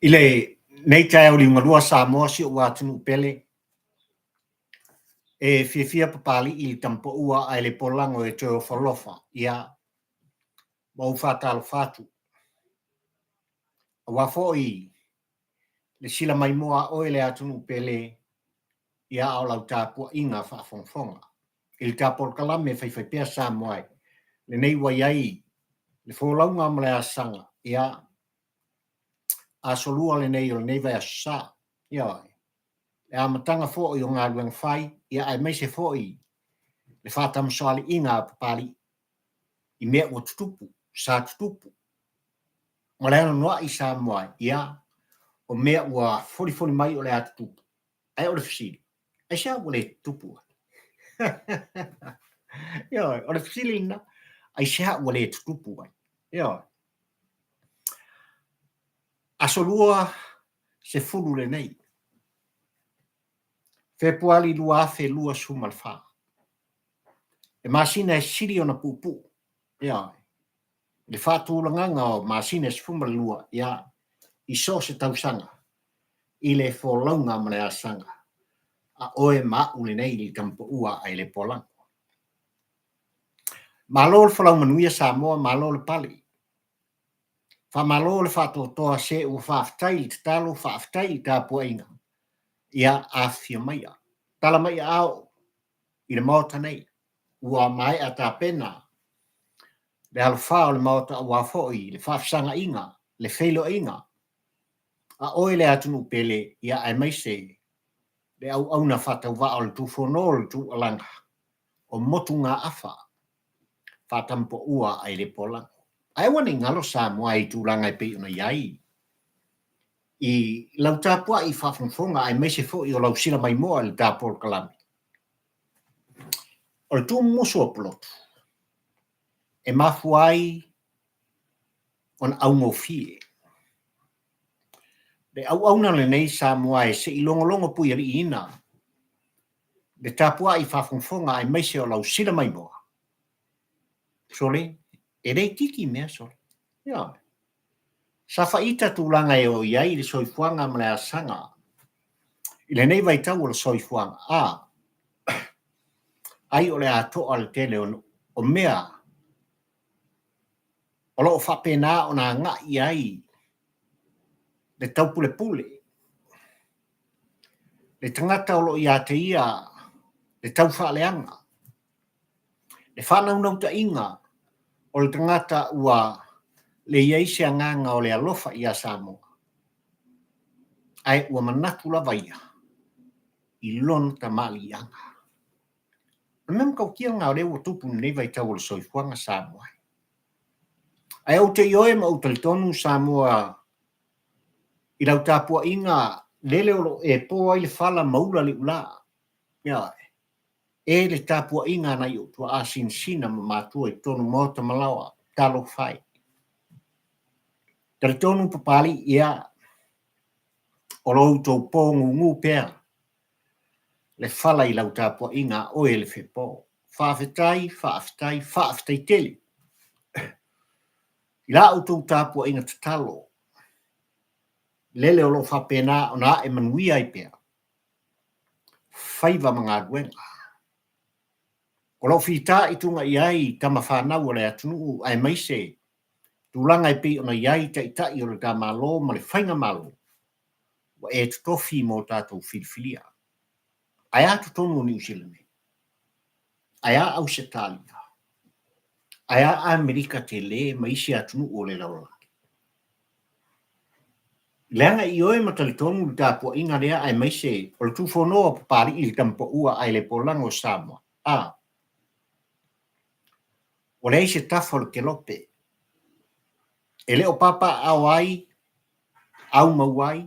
I lenei taeao liugalua Samoa si ou atunuu pele, e fiafia Papalii i le tamapaua ae le polago e toe ofo alofa, ia, ma ou faatalofa atu. Aua foi le silamaimoa a oe le atunuu pele, ia a o lau tapuaiga faafogafoga i le tapolokalame faifaipea Samoa e lenei ua i ai le folauga ma le asaga, ia, aso lua lenei o lenei vaiaso sa. Ioe. Le amataga foi o galuega fai, ia aemaise foi le faatamasoaliiga a Papalii i mea ua tutupu, sa tutupu, ma le anoanoai Samoa, ia, o mea ua folifoli mai o le a tutupu. Ae o le fesili, aisea ua le tutupu ai? Ioe, o le fesili lena, aisea ua le tutupu ai? Ioe. Aso lua sefulu lenei, Fepuali 2024, le masina e sili ona puupuu, ioe, i le faatulagaga o masina e 12, ia, i so o se tausaga, i le folauga ma le asaga a oe ma a'u lenei i le tamapaua ae le polago. Malo le folau manuia Samoa, malo le pale. Faamalo le faatoatoa se ua faafetai i le tatalo, faafetai i le tapuaiga, ia afifio maia. Tala mai aao i le Maota nei, ua maea tapena le alofā o le Maota aua foi le faafesagaiga, le feiloaiga a oe le atunuu pele, ia aemaise le auauna faatauvaa o le Tufono o le Tualaga o motugaafa faatamapaua ae le polago. Ae aua ne i galo Samoa i tulaga e pei ona i ai i lau tapuai faafogafoga aemaise foi o lau silamaimoa i le ta polokalame. O le tuumumusu o Pulotu e mafua ai ona augofie. Le auauna lenei Samoa e se i logologo puialiiina le tapuai faafogafoga aemaise o lau silamaimoa. Sole, e le itiiti mea sole. Ioe. Sa faita tulaga e oo i ai le soifuaga ma le asaga i lenei vaitau o le soifuaga, a ai o le a to'a le tele o mea o lo o faapena ona agai i ai le taupulepule, le tagata o lo o ia te ia le taufaaleaga, le faanaunautaiga o le tagata ua le i ai se agaga o le alofa ia Samoa, ae ua manatu lava ia i lona tamaliiaga. O le mea matautia lena o lea ua tupu i lenei vaitau o le soifuaga Samoa. Ae ou te ioe ma ou talitonu Samoa i lau tapuaiga lele o lo o e po ai le fala ma ula le ula. Ioe. E le tapuaiga a nai ou tuaa sinasina ma matua i totonu maota ma laoa. Talofa e. Talitonu Papalii, ia, o lo outou pōgūgū pea le fala i lau tapuaiga a oe le fepo. Faafetai, faafetai, faafetai tele i la outou tapuaiga tatalo lele o lo o faapena ona ae manuia ai pea faiva ma galuega. O lo o fitaituga i ai tama fanau o le atunuu aemaise tulaga e pei ona i ai taitai o le ta Malo ma le Faigamalo ua e totofi mo tatou filifilia. Ae a totonu o Niu Sila nei? Ae a Ausetalia? Ae a Amerika tele ma isi atunuu o le lalolagi? Leaga ioe ma talitonu le tapuaiga lea aemaise o le tufonoa o Papalii le tamapaua ae le polago o Samoa. A ua leai se tafa o le kelope e le o papaaao ai aumau ai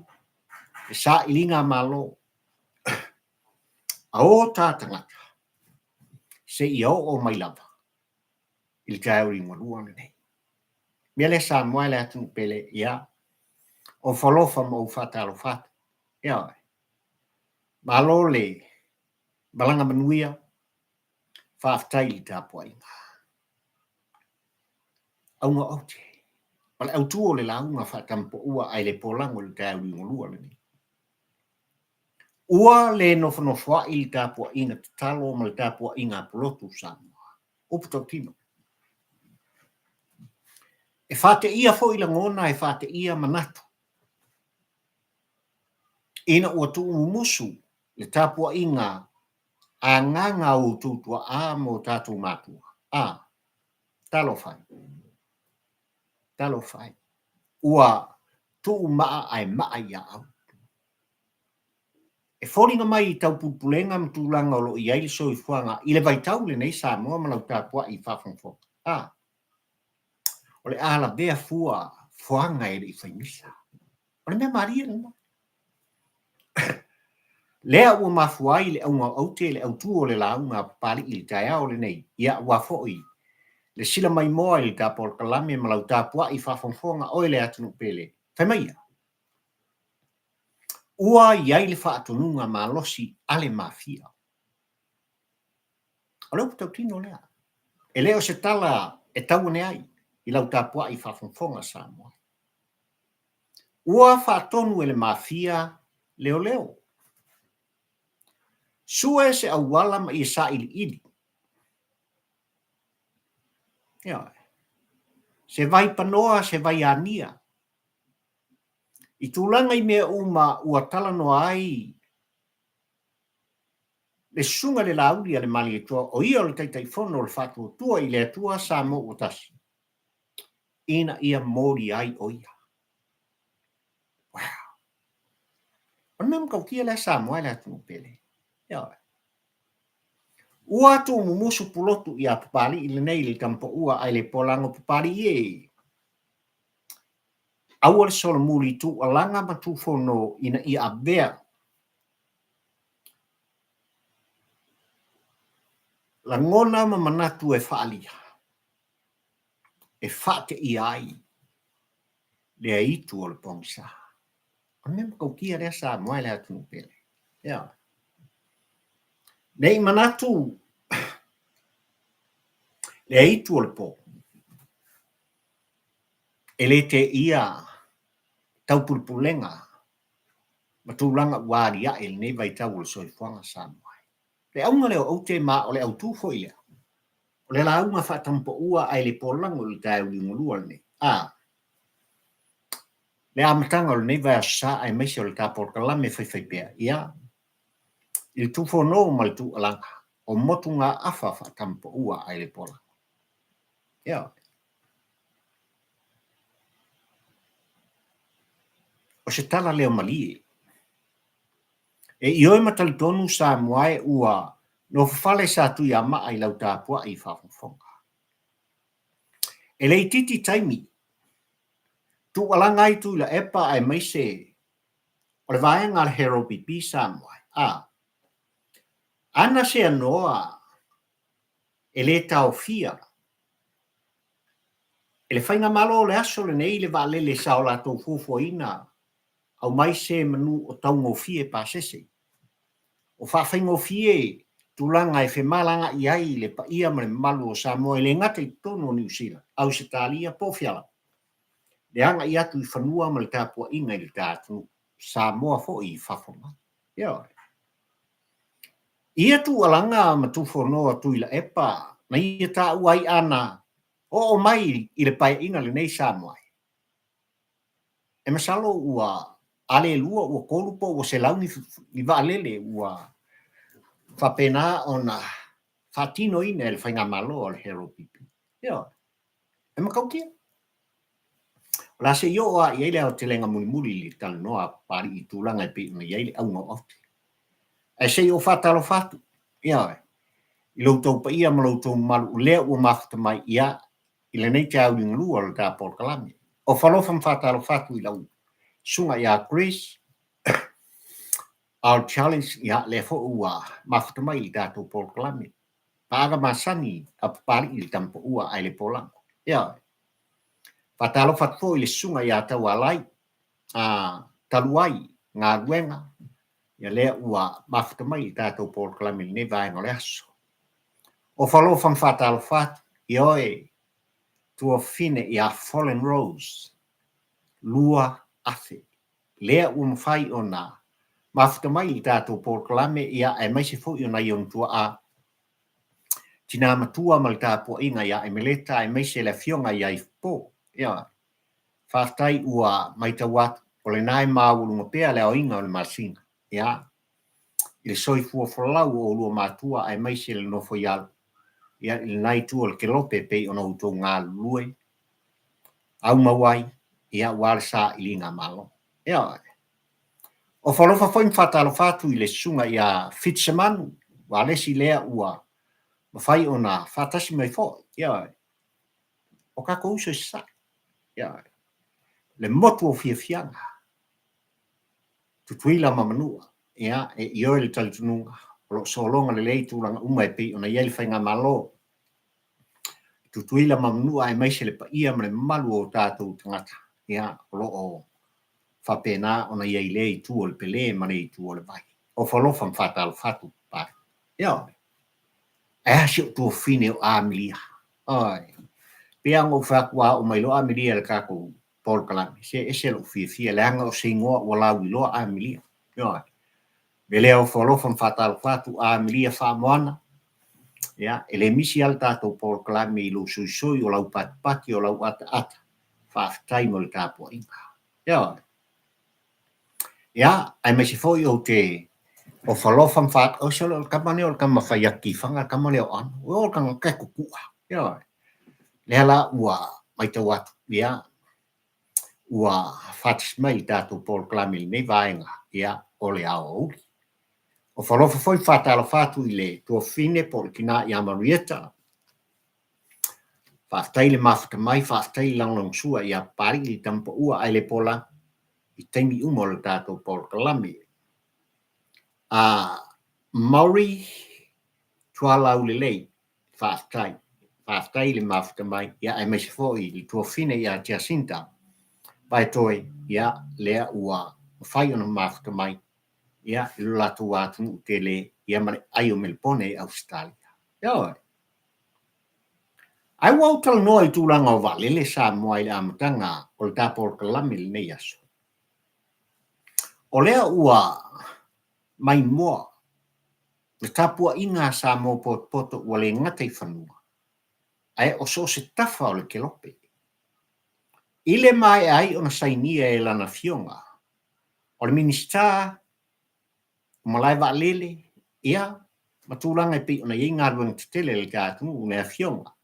le sailiga a Malo a o ta tagata seia oo mai lava i le taeao liugalua lenei. Mea lea Samoa e le atunuu pele, ia, ofo alofa ma ou faatalofa atu. Ioe. Malo le malaga manuia, faafetai i le tapuaiga. Auga oute. Ma le autu o le lauga faatamapoua ae le polago i le taeao liugalua lenei. Ua le nofonofoa'i le tapua'iga tatalo ma le tapua'iga a Pulotu Samoa. Upu tautino. E faate'ia foi lagona e faate'ia manatu. Ina ua tuumumusu le tapua'iga agaga a outou tua'a ma o tatou matua, a, talofa e, talofa e, ua tuuma'a ae ma'a ia au. E foliga mai i taupulepulega ma tulaga o lo o i ai le soifuaga i le vaitau lenei Samoa ma lau tapua'i faafogafoga, a, o le a lavea fua fuaga e le i fai misa. O le mea malie lena. Lea ua mafua ai le auga o aute le autu o le lauga a Papali'i i le taeao lenei, ia aua foi le sila maimoa i le ta polokalame ma lau tapua'i faafogafoga oe le atunuu pele. Fai maia, ua i ai le faatonuga malosi a le Mafia. O le upu tautino lea. E le o se tala e tau ane ai i lau tapua'i faafogafoga Samoa. Ua faatonu e le Mafia leoleo. Sue se auala ma ia sailiili. Ioe. Se vai panoa, se vai ania. I tulaga i mea uma ua talanoa ai le Susuga i le Laauli a le Malietoa, o ia o le Taitaifono o le Faatuatua i le Atua Samoa ua Tasi, ina ia moli ai o ia. Wow! O le mea matautia lea Samoa e le atunuu pele. Ioe. Ua tuumumusu Pulotu iā Papali'i lenei le tamapaua ae le polago Papali'i e. Aua le solomuli tuualaga ma tufono ina ia avea lagona ma manatu e faaalia e faateia ai le aitu o le pogisa. O le mea matautia lea Samoa e le atunuu pele. Ioe. Ne i manatu le aitu o le po e le teia taupulepulega ma tulaga ua aliae i lenei vaitau o le soifuaga Samoa. Le auga lea o aute ma o le autū foi lea, o le lauga faatamapaua ae le polago i le taeao liugalua lenei, a le amataga o lenei vaiaso sa aemaise o le ta polokalame faifaipea, ia, i le tufono ma le tuualaga o motugaafa faatamapaua ae le polago. Ioe. O se tala leo malie. E ioe ma talitonu Samoa e ua nofofale sa Tuiamaa i lau tapua'i faafogafoga. E le itiiti taimi, tuualaga ai Tuilaepa aemaise o le vaega a le HRPP Samoa e, a ana seanoa e le taofia e le Faigamalo o le aso lenei le vaalele sa o latou fuafuaina aumai se manu o taugofie pasese, o faafaigofie tulaga e femalaga'i ai le paia ma le mamalu o Samoa e le gata i totonu o Niu Sila, Ausetalia po o fea lava, le aga'i atu i fanua ma le tapua'iga i le ta atunuu, Samoa foi i fafo mai. Ioe. I ia tuualaga ma tufonoa Tuilaepa na ia taua ai ana oo mai i le paeaiga lenei Samoa e. E masalo ua alelua, ua kolu po ua selau ni vaalele ua faapena ona faatinoina e le Faigamalo a le HRPP. Ioe. E matautia. O le a se i oo lava i ai le aotelega mulimuli i le talanoa a Papali'i i tulaga e pei ona i ai le auga o aute. Ae se i ou faatalofa atu, ioe, i lo outou paia ma lo outou mamalu o lea ua mafuta mai ia i lenei taeao liugalua o le ta polokalame. O falofa ma faatalofa atu i lau susuga ia Chris Al Charles, ia lea foi ua mafuta mai i le tatou polokalame. Paaga masani a Papali'i i le tamapaua ae le polago. Ioe. Faatalofa atu foi i le susuga ia Taualai, a talu ai galuega, ia lea ua mafuta mai i le tatou polokalame i lenei vaega o le aso. O falofa ma faatalofa atu, ioe, tuafafine ia Fallen Rose. 2000. Lea ua mafai ona mafuta mai i le tatou polokalame, ia, aemaise foi o nai ona tuaa, tina matua ma le tapuaiga ia Emeleta, aemaise le afioga ia Ifupo. Ia, faafetai ua matau atu, o lena e maualuga pea le aoina o le masina, ia, i le soifua folau o oulua matua aemaise le nofo i alo, ia, i lena itu o le kelope e pei ona outou galulue aumau ai, ia, aua le sailiga a Malo. Ia, ofo alofa foi ma faatalofa atu i le susuga ia Fitisemanu, ua le isi lea ua mafai ona faatasi mai foi, ia, o tatou uso i Sasae, ia, le motu o fiafiaga, Tutuila ma Manua, ia, e ioe le talitonuga, o lo o sologa lelei tulaga uma e pei ona i ai le Faigamalo. Tutuila ma Manua aemaise le paia ma le mamalu o tatou tagata, ia, o lo o faapena ona i ai i lea itu o le pele ma le itu o le vai. Ofo alofa ma faatalofa atu, Papalii. Ioe. Ae a si ou tuafafine o Amelia? Oi. Pei lava ona ou fai atu a oo mai loa Amelia i le tatou polokalame, se ese lou fiafia leaga o se igoa ua lauiloa Amelia. Ioe. Me lea ofo alofa ma faatalofa atu Amelia Faamoana. Ia, e le misi lava le tatou polokalame i lou soisoi o lau patipati o lau ataata. Faafetai mo le tapuaiga. Ioe. Ia, aemaise foi ou te ofo alofa ma fa... O se o le tama lea o le tama fai atu i faga, le tama lea o Ano. O le tagata e tutua. Ioe. Lea la ua matau atu, ia, ua faatasi mai i le tatou polokalame i lenei vaega, ia, o le aoauli. Ofo alofa foi ma faatalofa atu i le tuafafine po o le tina ia Marieta, Faafetai le mafuta mai, faafetai le lagolagosua ia Papalii le tama paua ae le pola i taimi uma o le tatou polokalame. A Maori Tualaulelei, faafetai. Faafetai le mafuta mai, ia aemaise foi le tuafafine ia Jacinta Vaetoe, ia lea ua mafai ona mafuta mai ia i lo latou atunuu tele ia ma le ai o Melepone i Ausetalia. Ioe. Ae ua ou talanoa i tulaga o vaalele Samoa i le amataga o le ta polokalame i lenei aso. O lea ua maimoa le tapuaiga a Samoa potopoto ua le gata i fanua, ae o so o se tafa o le kelope. I le maea ai ona sainia e lana afioga, o le Minisita o malae vaalele, ia, ma tulaga e pei ona i ai galuega tetele a le ta atunuu, le Afioga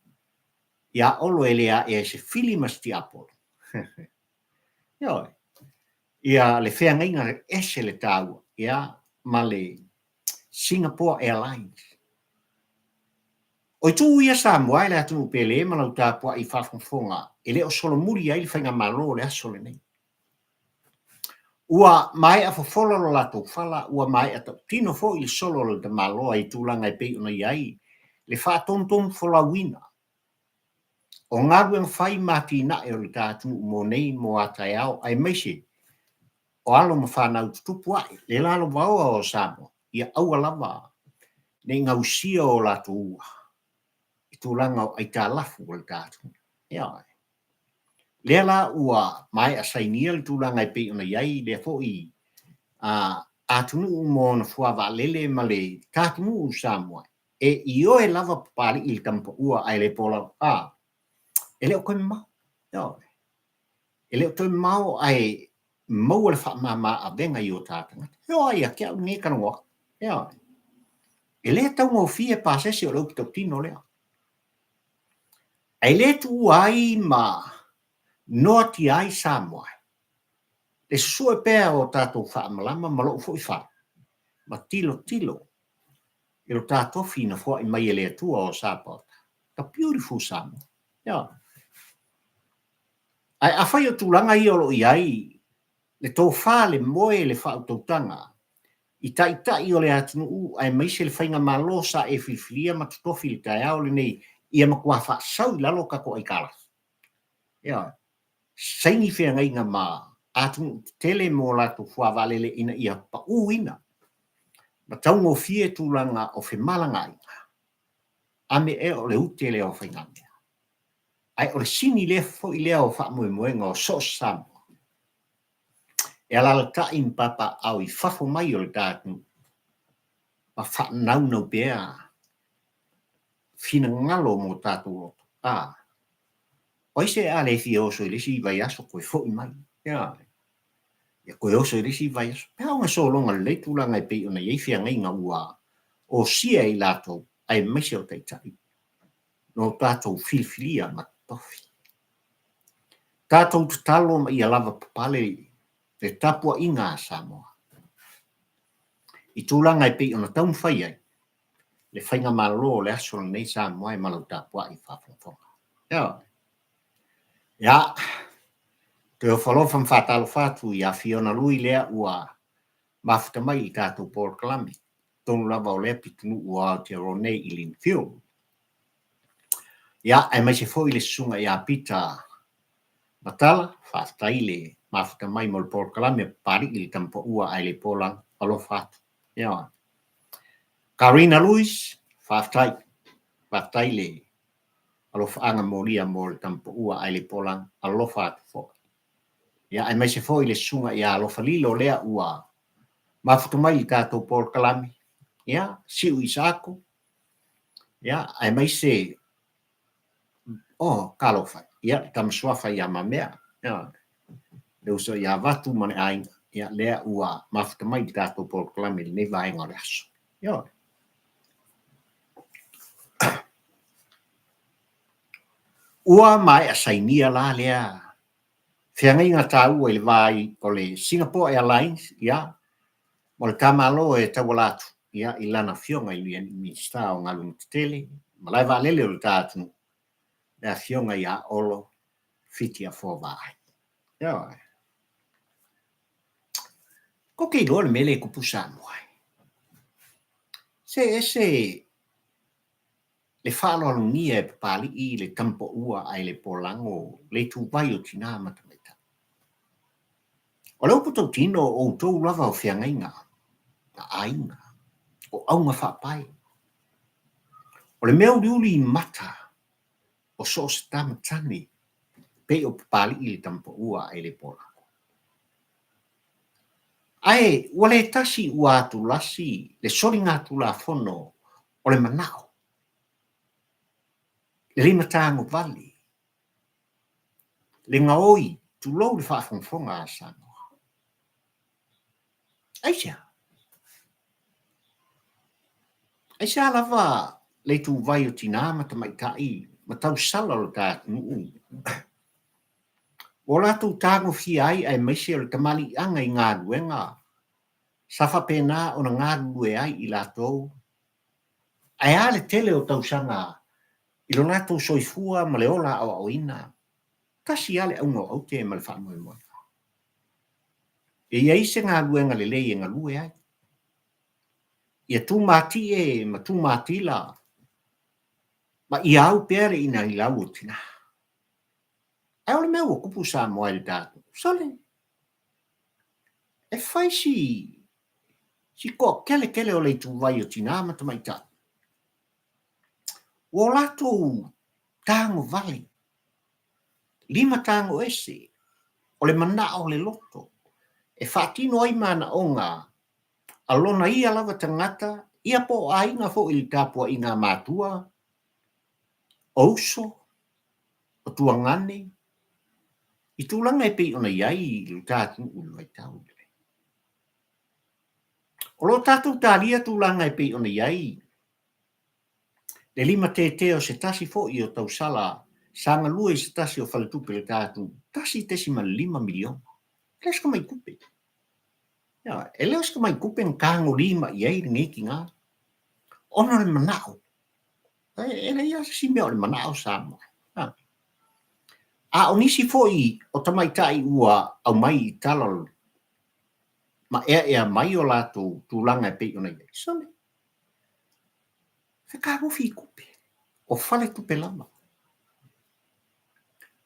ia Olo e le aea e se fili ma se tiapolo. Ioe. Ia, le feagaiga ese le taua, ia, ma le Singapore Airlines. O itu ia Samoa e le atunuu pele ma lau tapuai faafogafoga e le o solomuli ai le faigamalo o le aso lenei. Ua maea fofola lo latou fala, ua maea tautino foi le solo a le tamaloa i tulaga e pei ona i ai le faatonutonu folauina o galuega fai ma atinae o le ta atunuu mo nei mo a taeao aemaise o alo ma fanau tutupu ae le lalovaoa o Samoa ia aua lava ne i gausia o latou ua i tulaga o aitalafu a le ta atunuu. Ioe. Lea la ua maea sainia le tulaga e pei ona i ai lea foi atunuu mo ona fuavaalele ma le ta atunuu o Samoa e ioe lava Papalii le tama paua ae le polau. A, e le o toe mamao. Ioe. E le o toe mamao ae maua le faamama avega i o ta tagata. E oo lava ia te au lenei e talanoa atu. Ioe. E le taugofie pasese o le upu tautino lea. Ae le tuua ai ma noatia ai Samoa le susue pea o tatou faamalama ma lou foi fale ma tilotilo i lo ta tofi na foai mai e le Atua o Sapaota. The beautiful Samoa. Ioe. Ae afai o tulaga ia o lo o i ai le tofa, le moe, le faautautaga i taitai o le atunuu aemaise le faigamalo sa e filifilia ma totofi i le taeao lenei ia matua faasau i lalo tatou aitalafu. Ioe. Saini feagaiga ma atunuu tetele mo latou fuavaalele ina ia pauina ma taugofie tulaga o femalagaaiga. Ame ea o le ute lea o faigamea. Ae o le sini lea foi lea o faamoemoega o so o se Samoa. E alalatai ma papaaao i fafo mai o le ta atunuu ma faanaunau pea finagalo mo tatou loto. A, o ai se a le fia oso i le isi vaiaso toe foi mai? Ia, ia toe oso i le isi vaiaso. Pe a ona sologa lelei tulaga e pei ona i ai feagaiga ua osia e i latou aemaise o taitai no tatou filifilia ma totofi. Tatou tatalo ma ia lava papale le tapuaiga a Samoa i tulaga e pei ona taumafai ai le Faigamalo o le aso lenei Samoa e ma lau tapuai faafogafoga. Ioe. Ia, toe ofo alofa ma faatalofa atu ia Fiona Lui lea ua mafuta mai i le tatou polokalame, totonu lava o lea pitonuu o Aotearoa nei i Lynfield. Ia, aemaise foi le susuga ia Peter Matala, faafetai le mafuta mai mo le polokalame a Papalii le Tama Paua ae le Polang, alofa atu. Ioe. Karina Lewis, faafetai. Faafetai le alofaaga molia mo le Tama Paua ae le Polang, alofa atu foi. Ia, aemaise foi le susuga ia Alofa Lilo lea ua mafuta mai i le tatou polokalame. Ia, Siu Isaako, ia, aemaise Oh, talofa, ia, le tama suafa ia Mamea, ia, le uso ia Vatu ma le aiga, ia, lea ua mafuta mai i le tatou polokalame i lenei vaega o le aso. Ioe. Ua maea sainia la lea feagaiga taua i le va o le Singapore Airlines, ia, ma le ta Malo e tauala atu, ia, i lana Afioga i le Minisita o Galuega Tetele, Malae Vaalele o le ta atunuu, le Afioga ia Olo Fitiafoa Vaai. Ioe. Kou te iloa le mea lea e tupu Samoa. Se ese le faaaloalogia e Papalii le tama paua ae le polago le ituvai o tinā ma tamaitai. O le upu tautino o outou lava o feagaiga a aiga, o auga faapae. O le mea uliuli i mata o so o se tama tane pei o Papalii le tama paua ae le polago. Ae ua le tasi ua atulasi le soligatulafono o le manao, le limatagovale, le gaoi, tulou le faafogafoga a Samoa. Aisea? Aisea lava le ituvai o tinā ma tamaitai ma tausala o le ta atunuu ua latou tagofia ai aemaise o le tamaliiaga i galuega sa faapena ona galulue ai i latou Ae a le tele o tausaga i lo latou soifua ma le ola aoaoina, tasi lava le auga o aute ma le faamoemoega. E i ai se galuega lelei e galue ai. Ia tumatie ma tumatila ma ia au pea le inailau o tina. Ae o le mea ua tupu Samoa i le tatou, sole, e fai si si toateletele o le ituvai o tinā ma tamaitai, ua o latou tagovale, limatago ese, o le manao o le loto e faatino ai manaoga a lona ia lava tagata, ia po o aiga foi i le tapuaiga a matua, o uso, o tuagane, i tulaga e pei ona i ai lo ta atunuu i le vaitau lenei. O lo o tatou talia tulaga e pei ona i ai le limatete o se tasi foi o tausala sa galue i se tasi o faletupe o le ta atunuu, $1.5 miliona. E le o se tamai tupe. E le o se tamai tupe na tagolima i ai lenei tina ona o le manao. E leai lava se isi mea o le manao Samoa. A o nisi foi o tamaitai ua aumai i tala ma eaea mai o latou tulaga e pei ona i ai, sole, fetagofi i tupe, o faletupe lava,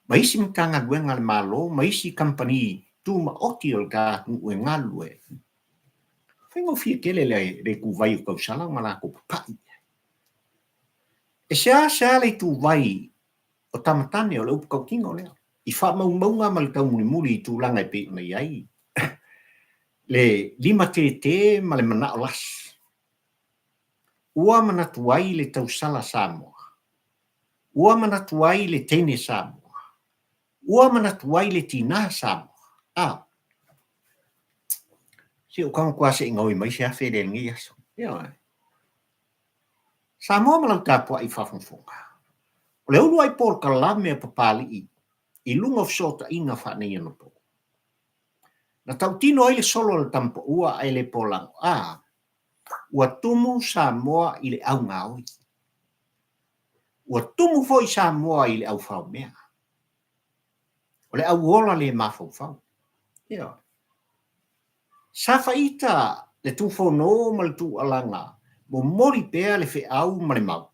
ma isi Matagaluega a le Malo ma isi kamupani tumaoti o le ta atunuu e galulue ai. Faigofie tele le ituvai o tausala ona latou papai. E seasea le ituvai o tamatane o le upu tautino lea, i faamaumauga ma le taumulimuli i tulaga e pei ona i ai Le limatētē ma le manao lasi. Ua manatu ai le tausala Samoa. Ua manatu ai le teine Samoa. Ua manatu ai le tinā Samoa. A. Se o kanga kua se i gaoi mai se afe le lenei aso. Ioe. Samoa ma lau tapuai faafogafoga. O le uluai polokalame a Papalii i luga o fesootaiga faaneionapo. Na tautino ai le solo a le tamapaua ae le polago a ua tumu Samoa i le au gaoi. Ua tumu foi Samoa i le au faomea. O le au ola le mafaufau. Ioe. Sa faita le tufono ma le tuualaga momoli pea le feau ma le mau.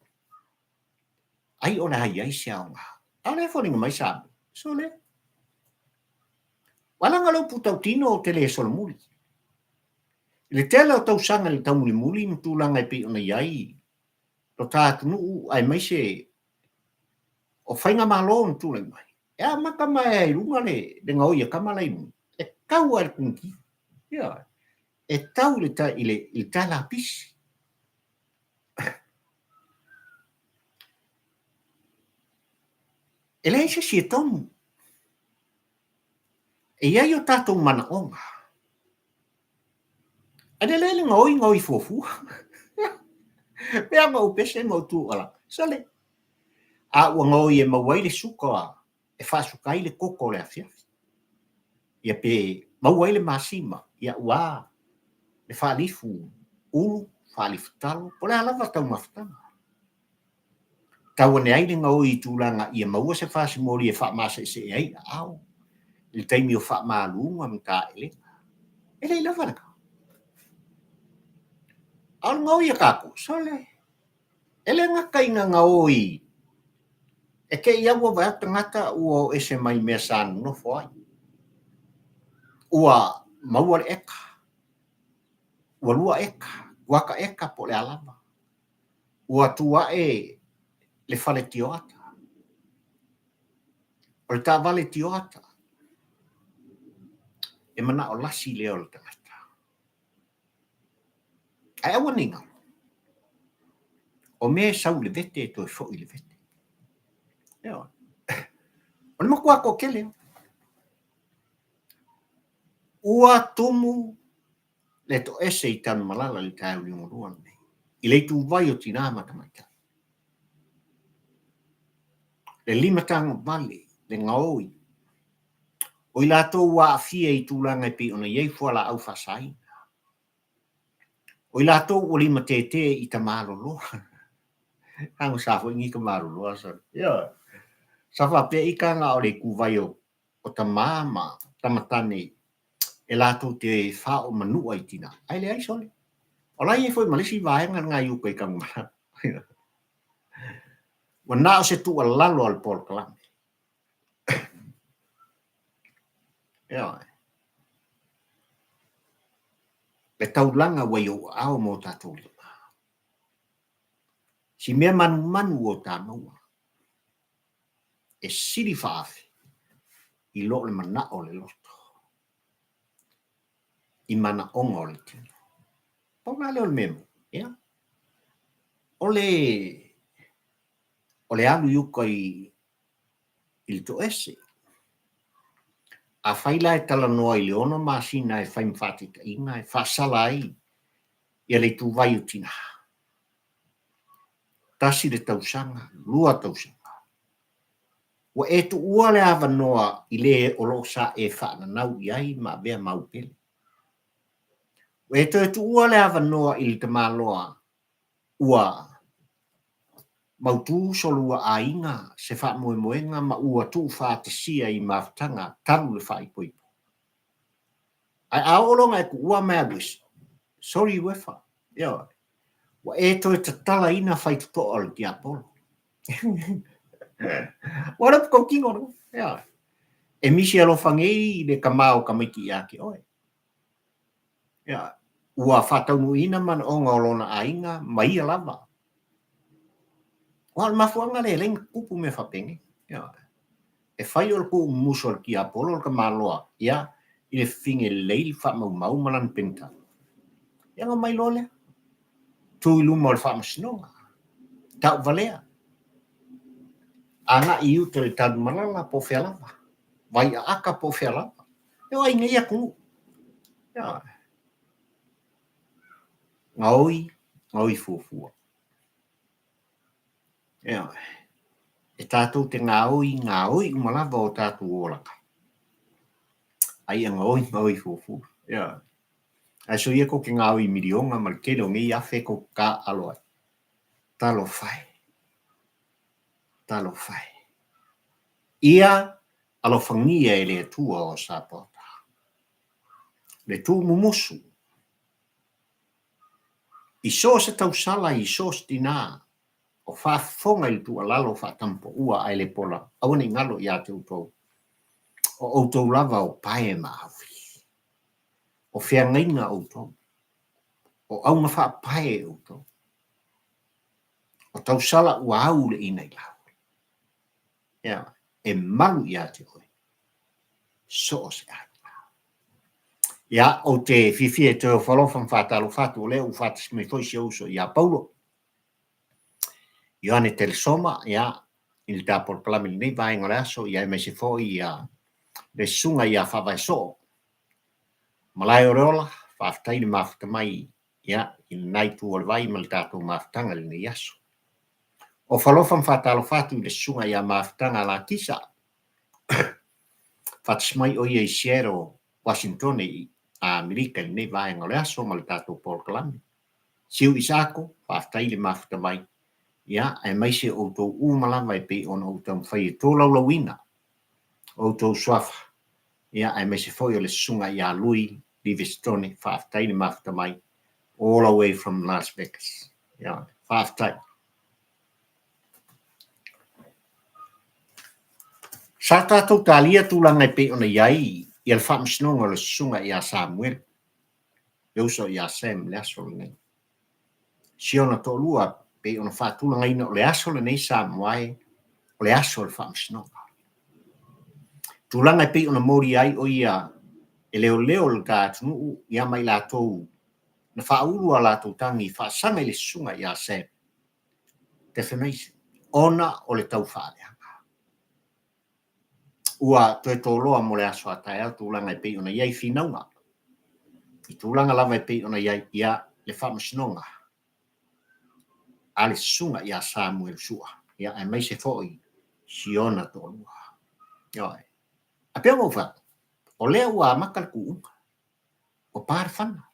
Ai o le a i ai se aoga. A o lea e foliga mai Samoa. Sole. Ua laga le upu tautino ou te le solomuli. I le tele o tausaga i le taumulimuli ma tulaga e pei ona i ai lo ta atunuu aemaise o faigamalo na tulai mai, e amata maea i luga le le gaoi a tama la i luga, e tau lava i le konekiu. Ioe. E tau i le i le i le tae lapisi. E leai se isi e tonu. E i ai o tatou manaoga. Ae lelei le gaoi gaoi fuafua. Pei lava ona ou pese ma ou tuualalo, sole, a ua gaoi e maua ai le suka e faasuka ai le koko o le afiafi. Ia pe maua ai le masima, ia ua le faalifu ulu, faalifu talo, po o le a lava taumafataga. Tau ane ai le gaoi i tulaga ia maua se fasimoli e faamaseesee ai aao i le taimi o faamaluga ma taelega. E le i lava lena. A o le gaoi a tatou, sole, e le gata ina gaoi e te i aua vaeatu tagata ua o ese mai mea sa nonofo ai. Ua maua le eka, ua lua eka, kuata eka po o le a lava. Ua tu ae le fale tioata. O le taavale tioata, e manao lasi lea o le tagata. Ae aua ne i galo, o mea e sau i le vete e toe foi i le vete. Ioe. O le matua toatele lava. Ua tumu le toese i Tanumalala i le taeao liugalua lenei, i le ituvai o tinā ma tamaitai. Le limatagovale, le gaoi, o i latou ua aafia i tulaga e pei ona i ai fualaau faasaina, o i latou ua limatētē i tamaloloa. Agosa foi nei tamaloloa, sorry. Ioe. Sa faapea ita na o le ituvai o o tama ma tamatane e latou te fao manua i tina. Ae leai sole. O la e i ai foi ma le isi vaega lena i uka i Tanumalala. Ua na o se tuualalo a le polokalame. Ioe. Le taulaga ua i ou aao ma o tatou lima. Si mea manumanu ua o ta maua. E sili faaafe i lo le manao o le loto i manaoga o le tino. Pau la lea o le mea moni, ia. O le, o le alu i uka i, i le toese. Afai la e talanoa i le ono masina e fai ma faataitaiga e faasala ai ia le ituvai o tinā. Tasi le tausaga, lua tausaga. Ua e tuua le avanoa i le o lo o sa e faananau i ai ma avea mau pele. Ua e toe tuua le avanoa i le tamaloa ua mautu so lua aiga se faamoemoega ma ua tuufaatasia i mafutaga talu le faaipoipo. Ae a oo loa ina e tuua ma e alu ese, sorry Uefa, ioe, ua e toe tatalaina faitotoa o le tiapolo. Ua le upu tautino lena, ioe. E misi alofa nei le tama o tamaiti ia te oe. Ioe. Ua faataunuuina manaoga o lona aiga ma ia lava. Aua o le mafuaaga lea e ala ai ona tutupu mea faapenei. Ioe. E fai o le tuumumusu a le tiapolo le tamaloa, ia, i le fafine lelei le faamaumau ma lana penitala. Ia ona omai loa lea, tu i luma o le faamasinoga, tauvalea, agai i uta i le Tanumalala po o fea lava, Vaiaata po o fea lava. E o ai nei atunuu. Gaoi, gaoi fuafua. Ioe. E tatou te gaoi, gaoi uma lava o tatou olaga. A ia gaoi, gaoi fuafua. Ioe. Ae soia tou te gaoi i miliona ma le tele o nei afe tou te taaalo ai. Talofa e. Talofa e. Ia alofagia e le Atua o Sapaota. Le tuumumusu i so o se tausala i so o se tinā o faafofoga i le tuualalo faatamapaua ae le pola, aua ne i galo ia te outou, o outou lava o pae ma auli. O feagaiga outou, o auga faapae outou, o tausala ua au le inailau. Ea, e malu ia te oe, so o se aiga. Ia, ou te fiafia e toe ofo alofa ma faatalofa atu, o lea ua faatasi mai foi si ou uso ia Paulo. Ioane Telesoma, ia, i le ta polokalame i lenei vaega o le aso, ia aemaise foi ia le susuga ia Faavaesoo. Malae o le ola, faafetai le mafuta mai, ia, i lena itu o le vai ma le tatou mafutaga i lenei aso. Ofo alofa ma faatalofa atu i le susuga ia Mafutaga Latisa, faatasi mai o ia i Seattle, Washingtone i Amerika i lenei vaega o le aso ma le tatou polokalame. Siu Isaako, faafetai le mafuta mai, ia, aemaise o outou uma lava e pei ona ou taumafai e tolaulauina outou suafa, ia, aemaise foi o le susuga ia Lui Livestone, faafetai le mafuta mai, all the way from Las Vegas. Ia, faafetai. Sa tatou talia tulaga e pei ona i ai ia le faamasinoga o le susuga ia Samuel, le uso ia Sam le aso lenei. Si ona toalua pei ona faatulagaina o le aso lenei Samoa e, o le aso o le faamasinoga. Tulaga e pei ona molia ai o ia e leoleo le ta atunuu ia ma i latou na faaulu a latou tagi faasaga i le susuga ia Sam defamation ona o le tau faaleaga. Ua toe toloa mo le aso a taeao tulaga e pei ona i ai finauga i tulaga lava e pei ona i ai ia le faamasinoga a le susuga ia Samuel Sua, ia aemaise foi si ona toalua. Ioe. A pei ona ou fai atu, o lea ua amata le tuuga, ua pa le fana.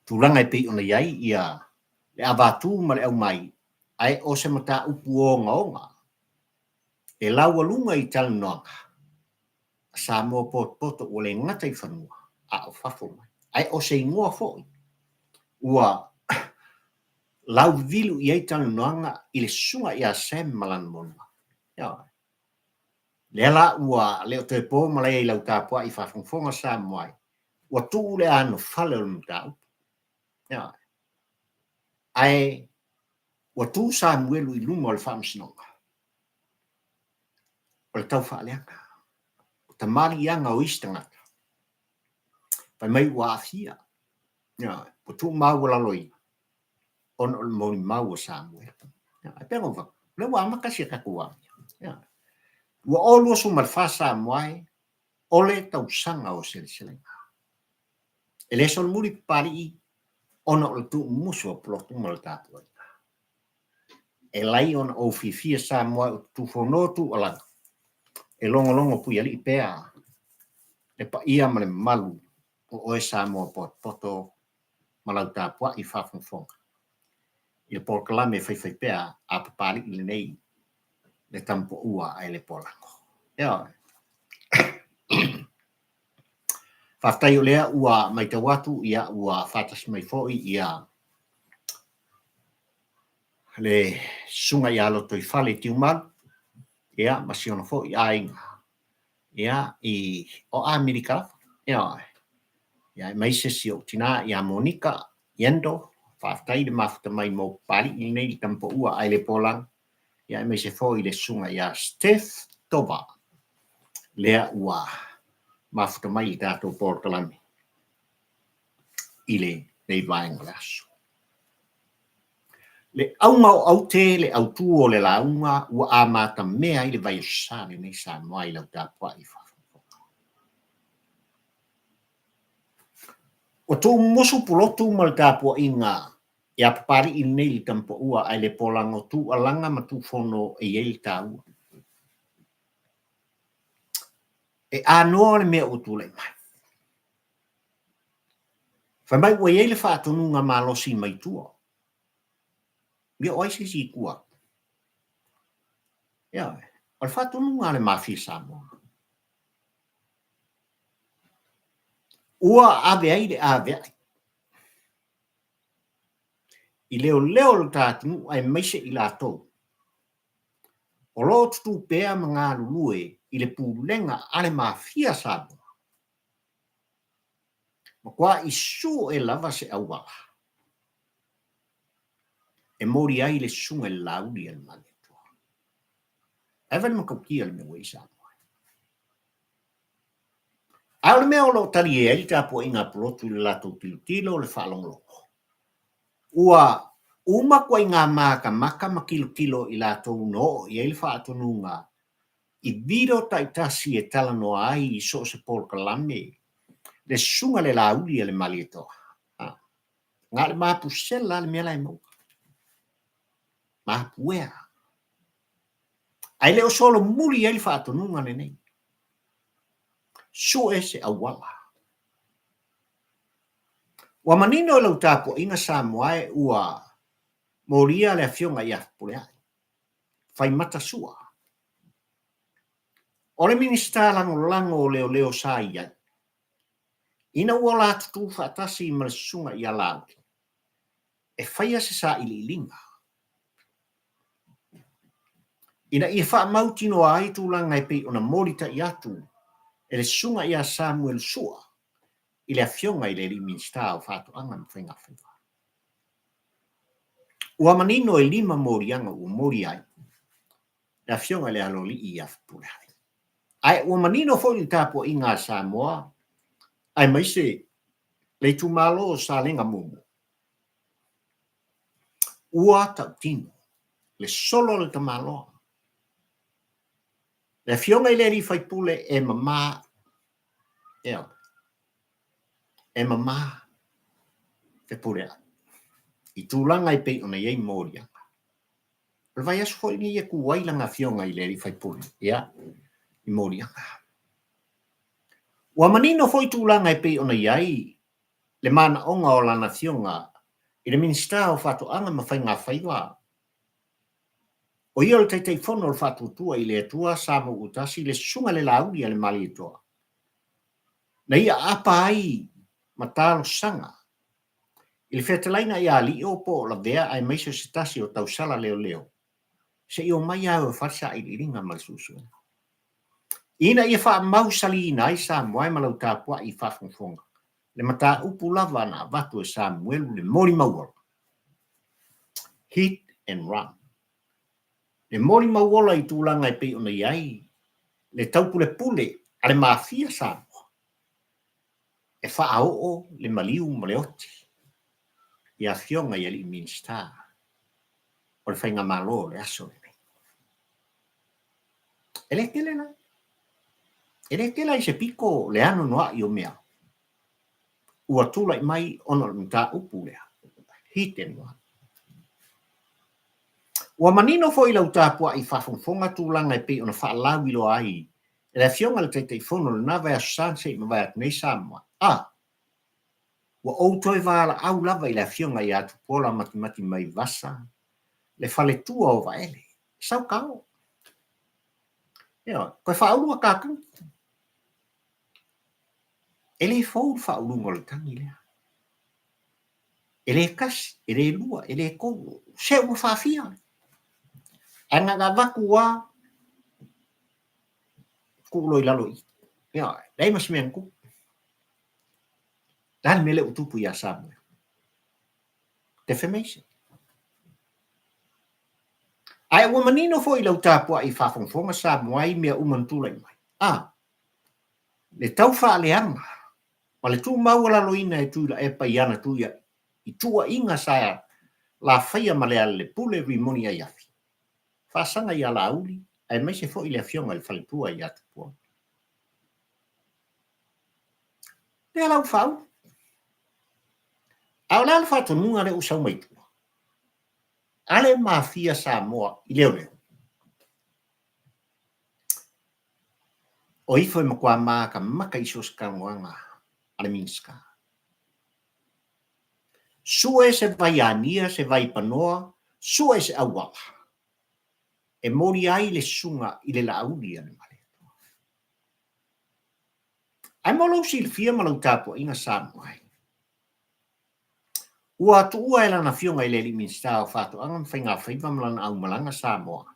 Tulaga e pei ona i ai ia le avatu ma le aumai, ae o se mataupu ogaoga e laualuga i talanoaga a Samoa potopoto ua le gata i fanua a o fafo mai. Ae o se igoa foi ua lauvivilu i ai talanoaga i le susuga ia Sam ma lana molimau. Ioe. Lea la ua le o toe po malaia i lau tapuai faafogafoga Samoa e, ua tuu le anofale o le mataupu. Ioe. Ae ua tu Samuelu i luma o le faamasinoga. O le tau faaleaga, o tamaliiaga o isi tagata, fai mai ua aafia, ioe, ua tuumaualaloina ona o le molimau a Samuelu. Ae pei ona ou fai atu, o lea ua amata si a tatou amio. Ioe. 2024 Samoa e, o le tausaga o seleselega. E le solomuli Papalii ona o le tuumumusu o Pulotu ma le tapuaiga. E lai ona ou fiafia Samoa ou te tufono tuualalo e logologo puialii pea le paia ma le mamalu o oe Samoa potopoto ma lau tapuai faafogafoga i le polokalame faifaipea a Papalii lenei le Tamapoua ae le Polago. Ioe. Faafetai o lea ua matau atu ia ua faatasi mai foi ia le susuga ia Lotoifale Tiumalu ia ma si ona foi aiga ia i o Amerika lava. Ioe. Ia aemaise si ou tinā ia Monika Yendo, faafetai le mafuta mai mo Papalii lenei le Tamapoua ae le Polago. Ia aemaise foi le susuga ia Steph Tova lea ua mafuta mai i le tatou polokalame i lenei vaega o le aso. Le auga o aute le autu o le lauga ua amatamea ai le Vaiaso Sa lenei Samoa i lau tapuai faafogafoga. Ua tuumumusu Pulotu ma le tapuaiga ia Papalii lenei i le Tamapaua ae le polago tuualaga ma tuufono e i ai le taua. E anoa le mea ua tulai mai. Fai mai ua i ai le faatonuga malosi mai tua. Ia o ai se isi i tua atu? Ioe, o le faatonuga a le Mafia Samoa. Ua ave ai le aveai i leoleo o le ta atunuu aemaise i latou o lo o tutū pea ma galulue i le pulega a le Mafia Samoa. Matuai sue lava se auala e moli ai le susuga i le Laauli a le Malietoa. Ae vaai le matautia le mea ua i ai Samoa. Ae o le mea o lo o talie ai le tapuaiga a Pulotu i le latou tilotilo, le faalogologo, ua uma ituaiga matamata ma tilotilo i latou na oo i ai le faatonuga i video taitasi e talanoa ai i so o se polokalame le susuga i le Laauli a le Malietoa. Na o le mapusela lava le mea la e maua. Mapuea. Ae le o solomuli ai le faatonuga lenei. Sue se auala. Ua manino i lau tapuaiga Samoa e ua molia le Afioga ia Fepuleai. Faimata Sua. O le Minisita Lagolago o Leoleo sa i ai, ina ua la tutū faatasi ma le Susuga ia Laauli e faia se sailiiliga ina ia faamautinoa ai tulaga e pei ona molitai atu e le Susuga ia Samuel Sua i le Afioga i le Alii Minisita o Faatoaga ma Faigafaiva. Ua manino e lima moliaga ua moli ai le Afioga i le Aloalii ia Fepuleai. Ae ua manino foi le tapuaiga a Samoa aemaise le itumalo o Salega Muamua. Ua tautino le solo a le tamaloa. Le Afioga i le Alii Faipule e mama, ioe, e mama Fepuleai i tulaga e pei ona i ai moliaga. O le vaiaso foi lenei e tu ai lana afioga i le alii faipule, ia, i moliaga. Ua manino foi tulaga e pei ona i ai le manaoga o lana afioga i le Minisita o Faatoaga ma Faigafaiva, o ia o le Taitaifono o le Faatuatua i le Atua Samoa-ua-tasi, le Susuga i le Laauli a le Malietoa, na ia aapa ai ma talosaga i le fetalaiga ia Lio po o Lavea aemaise o se tasi o tausala leoleo se i omai lava e fai le sailiiliga ma le suesuega ina ia faamausaliina ai Samoa ma lau tapuai i faafogafoga le mataupu lava na avatu e Samuelu le molimau ola, hit and run. Le molimau ola i tulaga e pei ona i ai le taupulepule a le Mafia Samoa e faaoo le maliu ma le oti i afioga i alii Minisita o le Faigamalo o le aso lenei. E le tele la. E le tele i se pito le anoanoai o mea ua tulai mai ona o le mataupu lea. Hit and run. Ua manino foi lau tapuai faafogafoga tulaga e pei ona faalauiloa ai e le Afioga i le Taitaifono i lena vaiaso sa na se i mavae atu nei Samoa. A! Ua ou toe valaau lava i le Afioga ia Tupuola Matimati Maivasa, le faletua o Vaele. Sau kao. Ioe, toe faaulu a ta tagi. E le fou le faauluga o le tagi lea. E le tasi, e le lua, e le tolu, se ua faafia. Ae na ona avatu lava, tuu loa i lalo i i. Ioe, leai ma se mea na tupu. O le a le mea lea ua tupu ia Samoa? Defamation. Ae ua manino foi i lau tapuai faafogafoga Samoa i mea uma na tulai mai. A! Le tau faaleaga ma le tuumaualaloina e Tuilaepa i ana i tuuaiga sa la faia ma Lealailepule Rimoni Aiafi, faasaga ia Laauli aemaise foi le afioga i le faletua ia Tupuola. Lea la ua faaulu. A o le a le faatonuga lea ua sau mai tua? A le mafia Samoa i leoleo. O ifo e matua makamaka i so o se talanoaga a le Minisita. Sue se vai ania, se vai panoa, sue se auala e molia ai le susuga i le Laauli a le Malietoa. Ae mo lou silafia ma lau tapuaiga Samoa e, ua tuua e lana afioga i le alii Minisita o Faatoaga ma Faigafaiva ma lana aumalaga Samoa,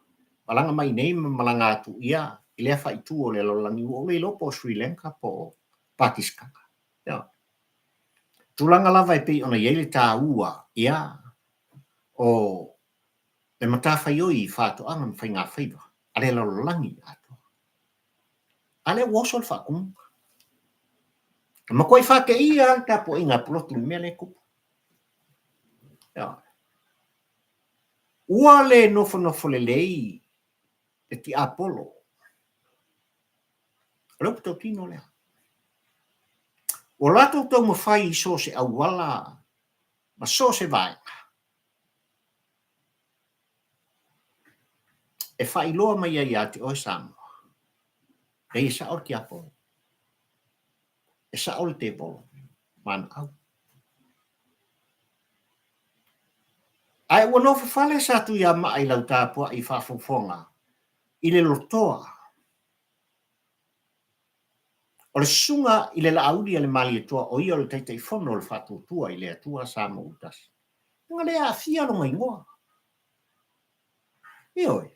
malaga mai nei ma malaga atu ia i lea faaitu o le lalolagi, ua ou le iloa po o Sri Lanka po o Pakistan. Ia. Tulaga lava e pei ona i ai le taua ia o le matafaioi i faatoaga ma faigafaiva a le lalolagi atoa. A lea ua oso le faatumuga. Na matuai faateia lava le tapuaiga a Pulotu i le mea lea e tupu. Ia. Ua le nofonofo lelei le tiapolo. O le upu tautino lea. Ua latou taumafai i so o se auala ma so o se vaega e faailoa mai ai ia te oe Samoa, leai e sao le tiapolo, e sao le tevolo ma ana au. Ae ua nofo fale Satuiamaa i lau tapuai faafofoga i le lotoa o le susuga i le Laauli a le Malietoa o ia o le Taitaifono o le Faatuatua i le Atua Samoa ua Tasi. Leaga lea e aafia lona igoa. Ioe.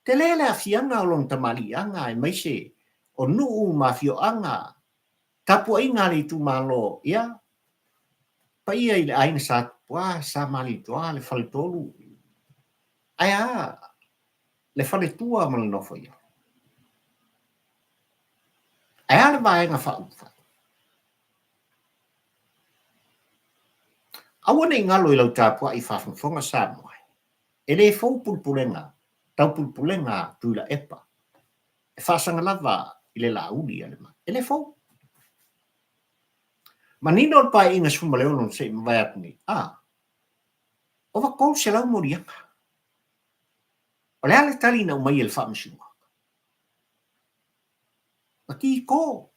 Tele le aafiaga o lona tamaliiaga aemaise o nuu ma afioaga, tapuaiga a le itumalo, ia, paia i le aiga Sa Tupua, Sa Malietoa, le Faletolu, ae a le faletua ma le nofoia? Ae a le Vaega Faaupufai? Aua ne i galo i lau tapuai faafogafoga Samoa e, e le fou pulepulega tau pulepulega a Tuilaepa e faasaga lava i le Laauli a le Malo. E le fou. Manino le Paeaiga 16 na se i mavae atu nei, a, ova 300 moliaga. O le a le tali na aumai e le Faamasinoga? Na kiko.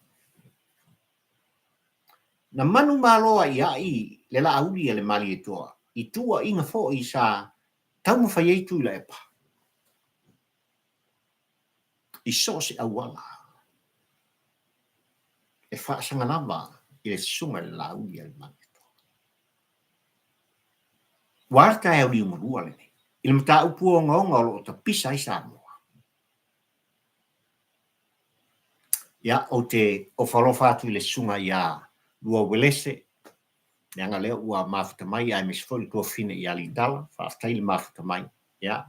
Na manumalo aiai le Laauli a le Malietoa i tuuaiga foi sa taumafai ai Tuilaepa i so o se auala e faasaga lava i le susuga i le Laauli a le Malietoa. Ua a le taeao liugalua lenei i le mataupu ogaoga o lo o tapisa ai Samoa? Ia, ou te ofo alofa atu i le susuga ia Lua Uelese, leaga lea ua mafuta mai aemaise foi le tuafafine ia Litala, faafetai le mafuta mai. Ia,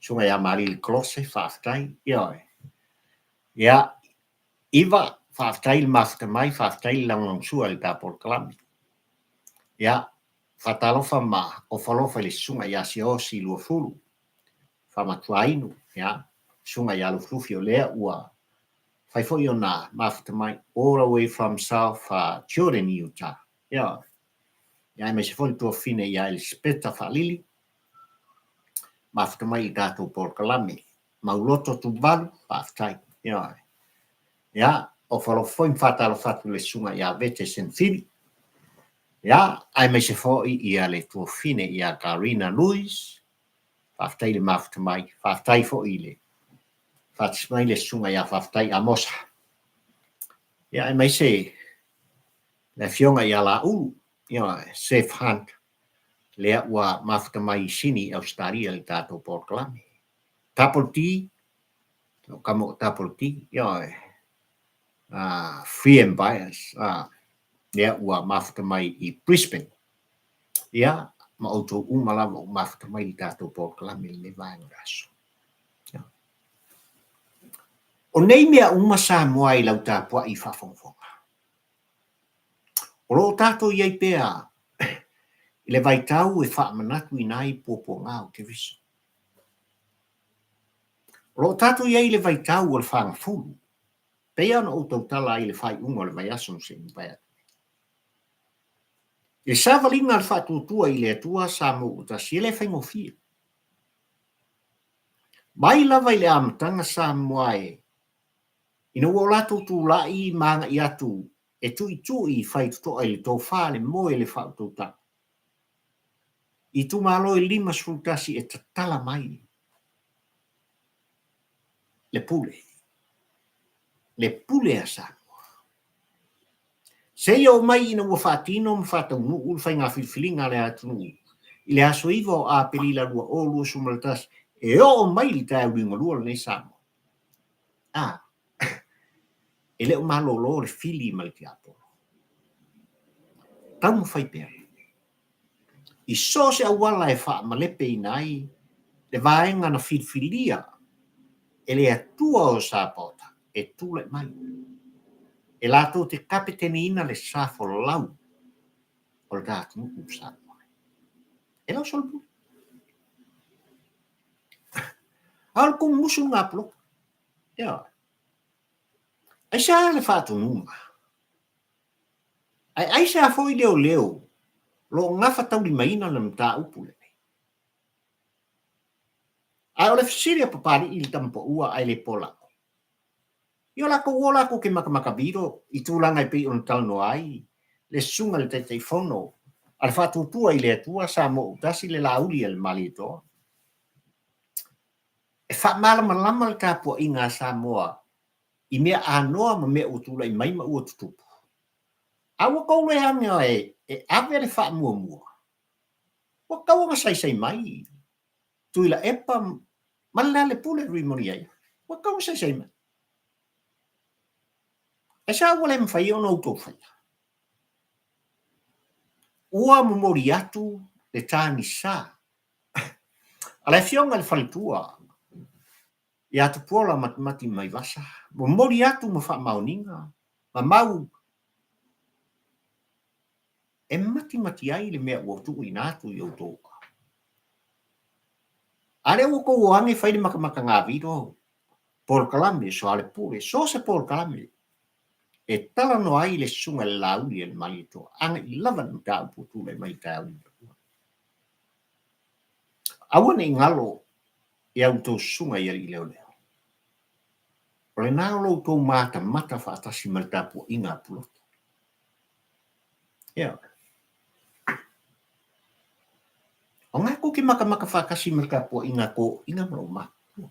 susuga ia Malili Klose, faafetai. Ioe. Ia, Iva, faafetai le mafuta mai, faafetai le lagolagosua i le ta polokalame. Ia, faatalofa ma ofo alofa i le susuga ia Siaosi Luafulu, Faamatuainu, ia, Susuga ia Lufilufi o lea ua fai foi ona mafuta mai all the way from South Jordan, Utah. Ia, ia aemaise foi le tuafafine ia Elisapeta Faalili, mafuta mai i tatou polokalame. Mauloto Tuvalu, faafetai. Ia, ia, ofo alofa foi ma faatalofa atu i le susuga ia Vete Senfili. Ia, aemaise foi ia le tuafafine ia Karina Louis, Faafetai le mafuta mai. Faafetai foi i le faatasi mai le susuga ia Faafetai Amosa. Ia, aemaise le afioga ia Laulu, ia, Seth Hunt, lea ua mafuta mai i Sini, Ausetalia i le tatou polokalame. Double D, o kama o Double D, ia, Free and Bias, lea ua mafuta mai i Brisbane. Ia, ma outou uma lava ua mafuta mai i le tatou polokalame i lenei vaega o le aso. Ia. O nei mea uma Samoa i lau tapuai faafogafoga, o lo o tatou i ai pea i le vaitau e faamanatuina ai puapuaga o Keriso. O lo o tatou i ai i le vaitau o le fagafulu, pei ona ou tautala ai i le faaiuga o le vaiaso na se i mavae atu nei. I le savaliga a le Faatuatua i le Atua Samoa ua tasi, e le faigofie. Mai lava i le amataga Samoa e, ina ua o latou tulai ma agai atu e tuitui faitotoa i le tofa, le moe, le faautautaga, i itumalo e 51 e tatala mai le pule, le pule a Samoa. Seia oo mai ina ua faatino ma faataunuu le faiga filifiliga a le atunuu i le aso 9 o Aperila 2021 e oo mai i le taeao liugalua lenei Samoa. A, e le o malolo le fili ma le tiapolo. Taumafai pea i so o se auala e faamalepeina ai le vaega na filifilia e le Atua o Sapaota e tulai mai e latou te kapeteneina le sa folau o le ta atunuu o Samoa. E lau solomuli. A o le kumumusu lena a Pulotu. Ioe. Aisea le faatonuga? Ae aisea foi leoleo o lo o gafataulimaina le mataupu lenei? Ae o le fesili a Papalii i le tama paua ae le polago. I o lakou o lakou ke makamaka vilo i tulaga e pei ona talanoa ai le susuga i le Taitaifono a le Faatuatua i le Atua Samoa Autasi le Laauli a le Malietoa. E faamalamalama le tapuaiga a Samoa i mea anoa ma mea ua tulai mai ma ua tutupu. A ua tou le aga e ave le faamuamua, ua tatau ona saisai mai Tuilaepa ma le Lealepule Rimoni ai. Ua tatau ona saisai mai. Aisea ua le mafai ona outou faia? Ua momoli atu le tagisa a le Afioga i le Faletua ia Tupuola Matimati Maivasa, momoli atu ma faamaoniga ma mau e matimati ai le mea ua tuuina atu i outou aao. A lea ua tou o age fai le makamaka gavilo, polokalame, soalepule, so o se polokalame e talanoa ai le susuga i le Laauli a le Malietoa, agai lava le mataupu ua tulai mai i le taeao lenei. Aua ne i galo i a outou susuga i alii leoleo. O lena o lo outou matamata faatasi ma le tapuaiga a Pulotu. Ioe. O ngā kou ke makamaka faatasi ma le tapuaiga a toeaiina ma lou matua.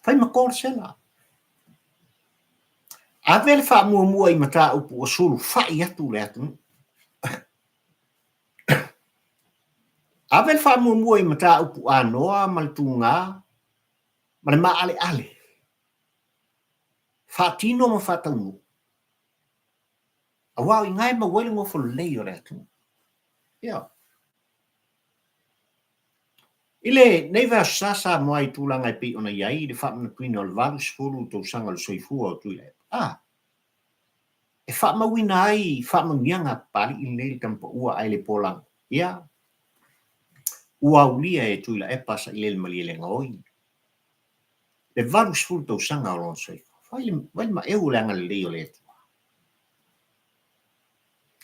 Fai ma to le sela. Ave le faamuamua i mataupu ua sulufai atu le atunuu. Ave le faamuamua i mataupu anoa ma le tugā ma le maaleale. Faatino ma faataunuu. Aua o i ina e maua ai le nofo lelei o le atunuu. Ioe. I lenei vaiaso sa Samoa i tulaga e pei ona i ai le faamanatuina o le 80 tausaga o le soifua o Tuilaepa, a, e faamauina ai faamanuiaga a Papalii lenei le tama paua ae le polago, ia, ua aulia e Tuilaepa Sailele Malielegaoi le 80 tausaga o lona soifua. Vai le, vai le maeu o le agalelei o le Atua.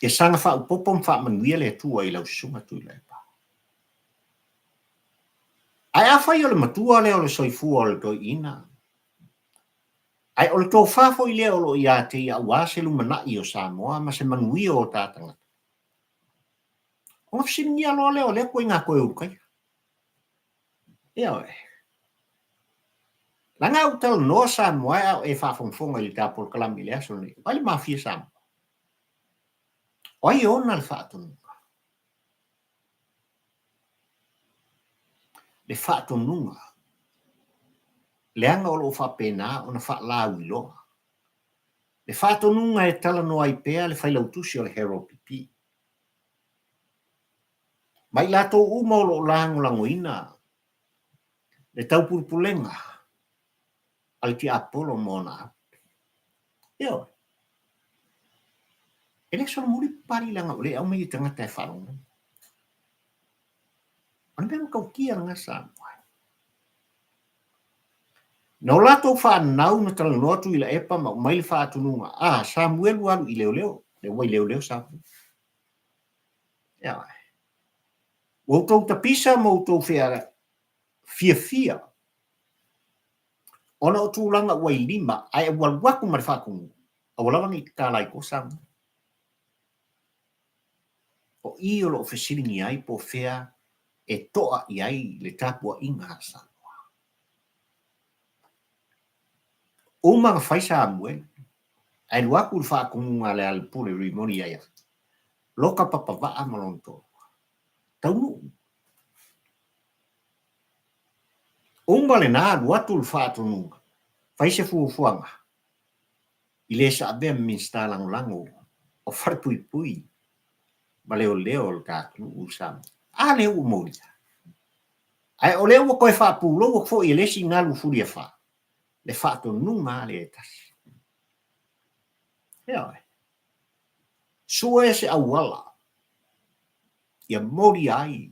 Ia saga faaopoopo ma faamanuia le Atua i lau susuga Tuilaepa. Ae afai o le matua lea o le soifua o le toeaina, ae o le tofa foi lea o lo o ia te ia aua se lumanai o Samoa ma se manuia o ta tagata, ona fesiligia loa lea o lea ituaiga toe Ulutaia. Ioe. Leaga a ou talanoa Samoa a o e faafogafoga i le ta polokalame i le aso lenei, o ai le mafia Samoa? O ai e ona le faatonuga? Le faatonuga, leaga o lo o faapena ona faalauiloa. Le faatonuga e talanoa ai pea le Failautusi o le Herald PP. Ma i latou uma o lo o lagolagoina Le taupulepulega a le tiapolo ma ona au. Ioe. E le solomuli papalii leaga ua le aumai e tagata e faalogo. O le mea matautia lena Samoa. Na o latou fanau na talanoa Tuilaepa ma aumai le faatonuga, a, Samuelu alu i leoleo, le ua i leoleo Samuelu. Ioe. Ua outou tapisa ma outou fea fiafia ona o tulaga ua i lima ae ua alu atu ma le faatonuga, aua lava ne i tatala ai tua Samoa. O i o lo o fesiligia ai po o fea e to'a i ai le tapuaiga a Samoa. Uma na fai Samuelu, ae alu atu le faatonuga a Lealailepule Rimoni ia ia, loka papavaa ma lona toalua. Taunuu. Uma lena alu atu le faatonuga, fai se fuafuaga i le sa avea ma Minisita Lagolago o Falepuipui ma Leoleo o le ta atunuu i Samoa. A lea ua molia. Ae o lea ua toe faapulou atu foi e le isi galu fuliafa le faatonuga a lea e tasi. Ioe. Sue se auala ia molia ai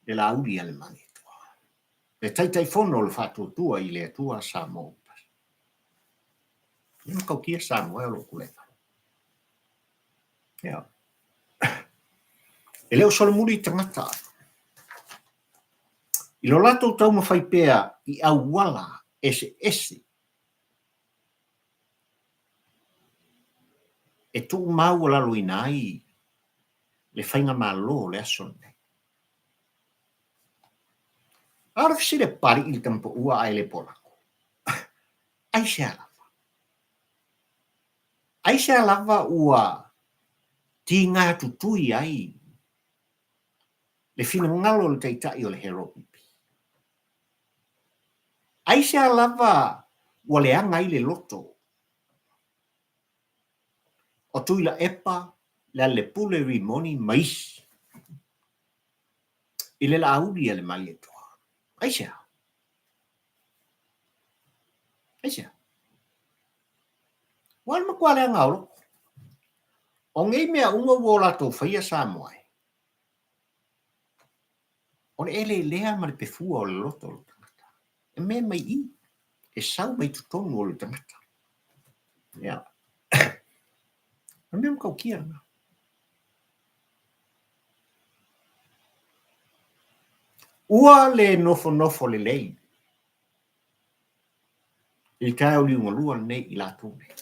le Laauli a le Malietoa, le Taitaifono o le Faatuatua i le Atua Samoa ua tasi. E matautia Samoa o lo o tulai mai. Ia. E le o solomuli i tagata i lo latou taumafai pea i auala eseese e tuumaualaloina ai le faigamalo o le aso lenei. A o le fesili a Papalii i le tama paua ae le polako, aisea lava? Aisea lava ua tiga tutui ai le finagalo o le Taitai o le HRPP? Aisea lava ua leaga ai le loto o Tuilaepa, Lealailepule, Rimoni ma isi i le Laauli a le Malietoa? Aisea? Aisea? Ua le matua leaga o loko. O nei mea uma ua o latou faia Samoa e, o le eleelea ma le pefua o le loto o le tagata. E mea mai i, e sau mai totonu o le tagata. Ia. O le mea matautia lena. Ua le nofonofo lelei i le taeao liugalua lenei i latou nei.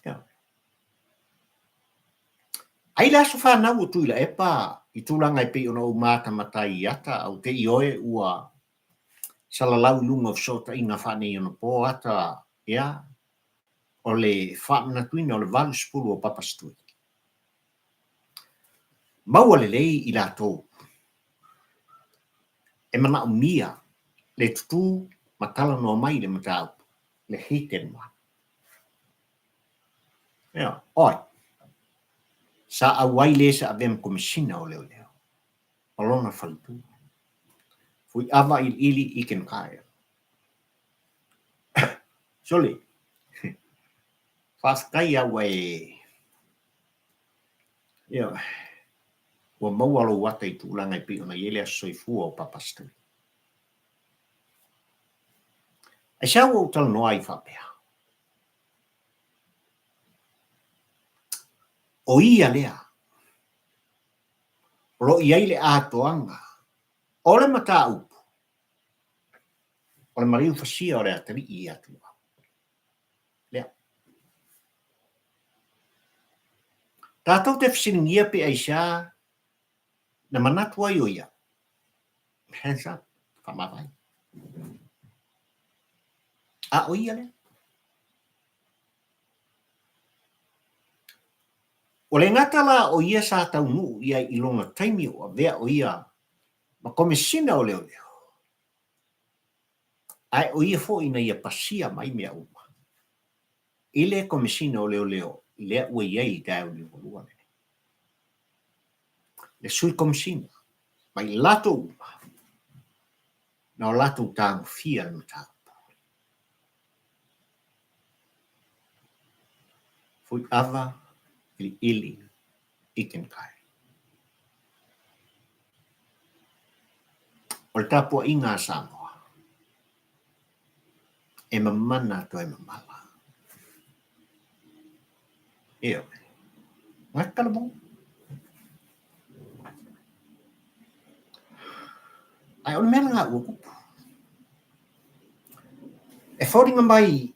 Ia. Ai le aso fanau o Tuilaepa i tulaga e pei ona ou matamata ai i ata, ou te ioe ua salalau i luga o fesootaiga faaneionapo ata, ia, o le faamanatuina o le 80 o Papa Setui. Maua lelei i latou e manaomia le tutū ma talanoa mai i le mataupu, le hidden one. Ia, oi, sa auai le sa avea ma Komesina o Leoleo ma lona faletua. Fuiava iliili ike na kaea. Sole, faafetai a ua e, ia, ua maua lou ata i tulaga e pei ona i ai le aso soifua o Papa Setui. Aisea ua ou talanoa ai faapea? O ia lea o lo o i ai le atoaga o le mataupu o le maliu fasia o le atalii ia Tuuau. Lea. Tatou te fesiligia pe aisea na manatu ai o ia. Hands up, faamavae. A o ia lea. Ua le gata la o ia sa taunuu i ai i lona taimi o avea o ia ma Komesina o Leoleo, ae o ia foi na ia pasia mai mea uma i le Komesina o Leoleo lea ua i ai i le taeao liugalua lenei. Le Sui Komesina. Ma i latou uma, na o latou tagofia le mataupu. Fuiava iliili i Kenkai. O le tapuaiga a Samoa, e mamana toe mamala. Ioe. Gata le mo. Ae o le mea lena ua tupu. E foliga mai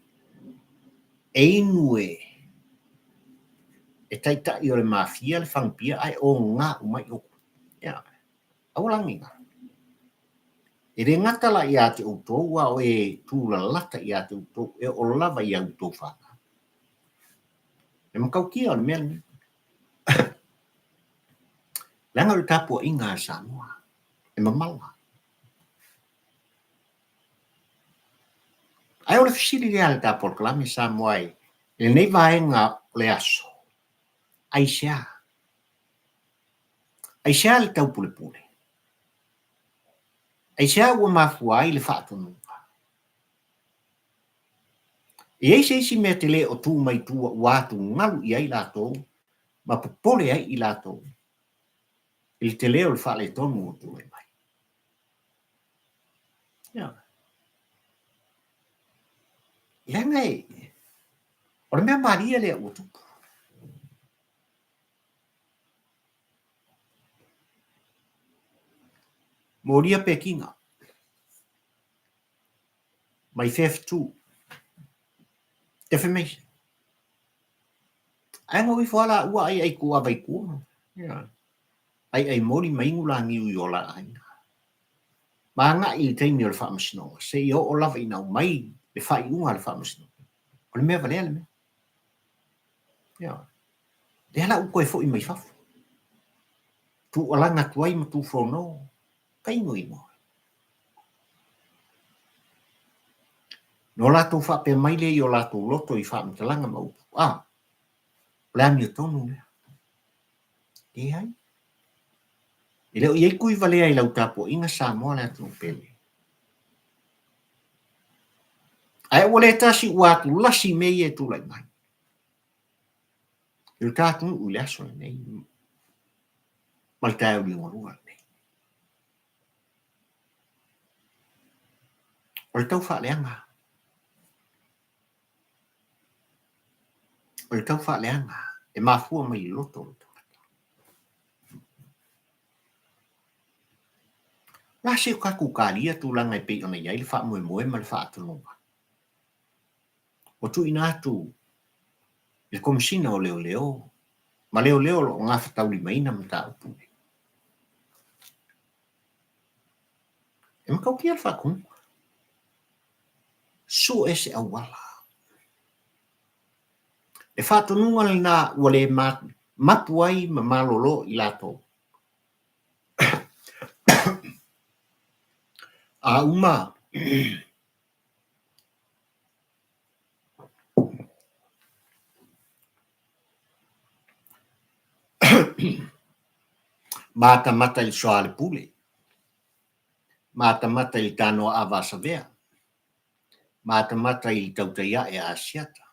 e inu e e taitai o le mafia le fagupia ae oga uma ai outou. Ia, aua la ne i galo. E le gata la ia te outou a o e tulalata ia te outou e oo lava i a outou fanau. E matautia o le mea lenei. Leaga o le tapuaiga a Samoa e mamala. Ae o le fesili lea a le ta polokalame Samoa i lenei vaega o le aso, aisea? Aisea le taupulepule? Aisea ua mafua ai le faatonuga? E i ai se isi mea tele o tu mai tua ua atugalu i ai latou ma popole ai i latou i le tele o le faaletonu ua tulai mai? Ia. Leaga e, o le mea malie lea ua tupu. Molia pekina. Mai fea fetu. Defamation. Ae na o ifo a la ua ai ai ku ava i tua. Ia. Ai ai moli ma inu la niu i o la aiga. Ma agai i le taimi o le faamasinoga, seia oo lava ina aumai le faaiuga a le faamasinoga. O le mea valea le mea. Ia. Lea la ua toe foi mai fafo. Tuualaga atu ai ma tuufono tainoino. Na o latou faapea mai lea i o latou loto i faamatalaga ma upu, A, o le amiotonu lea. Leai. E le o i ai tui valea i lau tapuaiga Samoa le atunuu pele. Ae ua le tasi ua atulasi i mea ia e tulai mai. I lo ta atunuu i le aso lenei ma le taeao liugalua lenei. O le tau faaleaga. O le tau faaleaga e mafua mai i loto o le tagata. O le a se o tatou talia tulaga e pei ona i ai le faamoemoe ma le faatonuga? Ua tuuina atu i le Komesina o Leoleo ma leoleo o lo o gafataulimaina mataupu nei. E matautia le faatonuga. Sue se auala. Le faatonuga lena ua le mapu ai ma malolo i latou. A uma Matamata i le soalepule. Matamata i le tanoa ava a Savea. Matamata i le tautai ae a Asiata.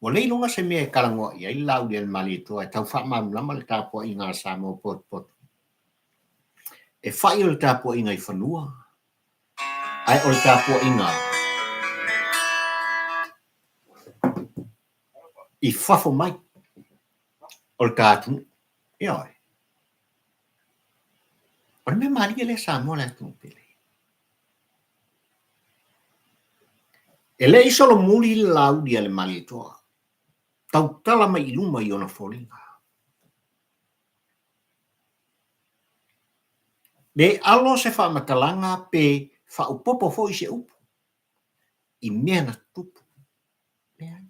Ua le iloga se mea e talanoa i ai le Laaulialemalietoa e tau faamalamalama le tapuaiga a Samoa potopoto. E fai o le tapuaiga i fanua, ae o le tapuaiga i fafo mai o le ta atunuu. Ioe. O le mea malie lea Samoa le atunuu pele. E le i solomuli le Laauli a le Malietoa, tautala mai i luma i ona foliga. Le alo se faamatalaga pe faaopoopo foi se upu i mea na tutupu. Leai.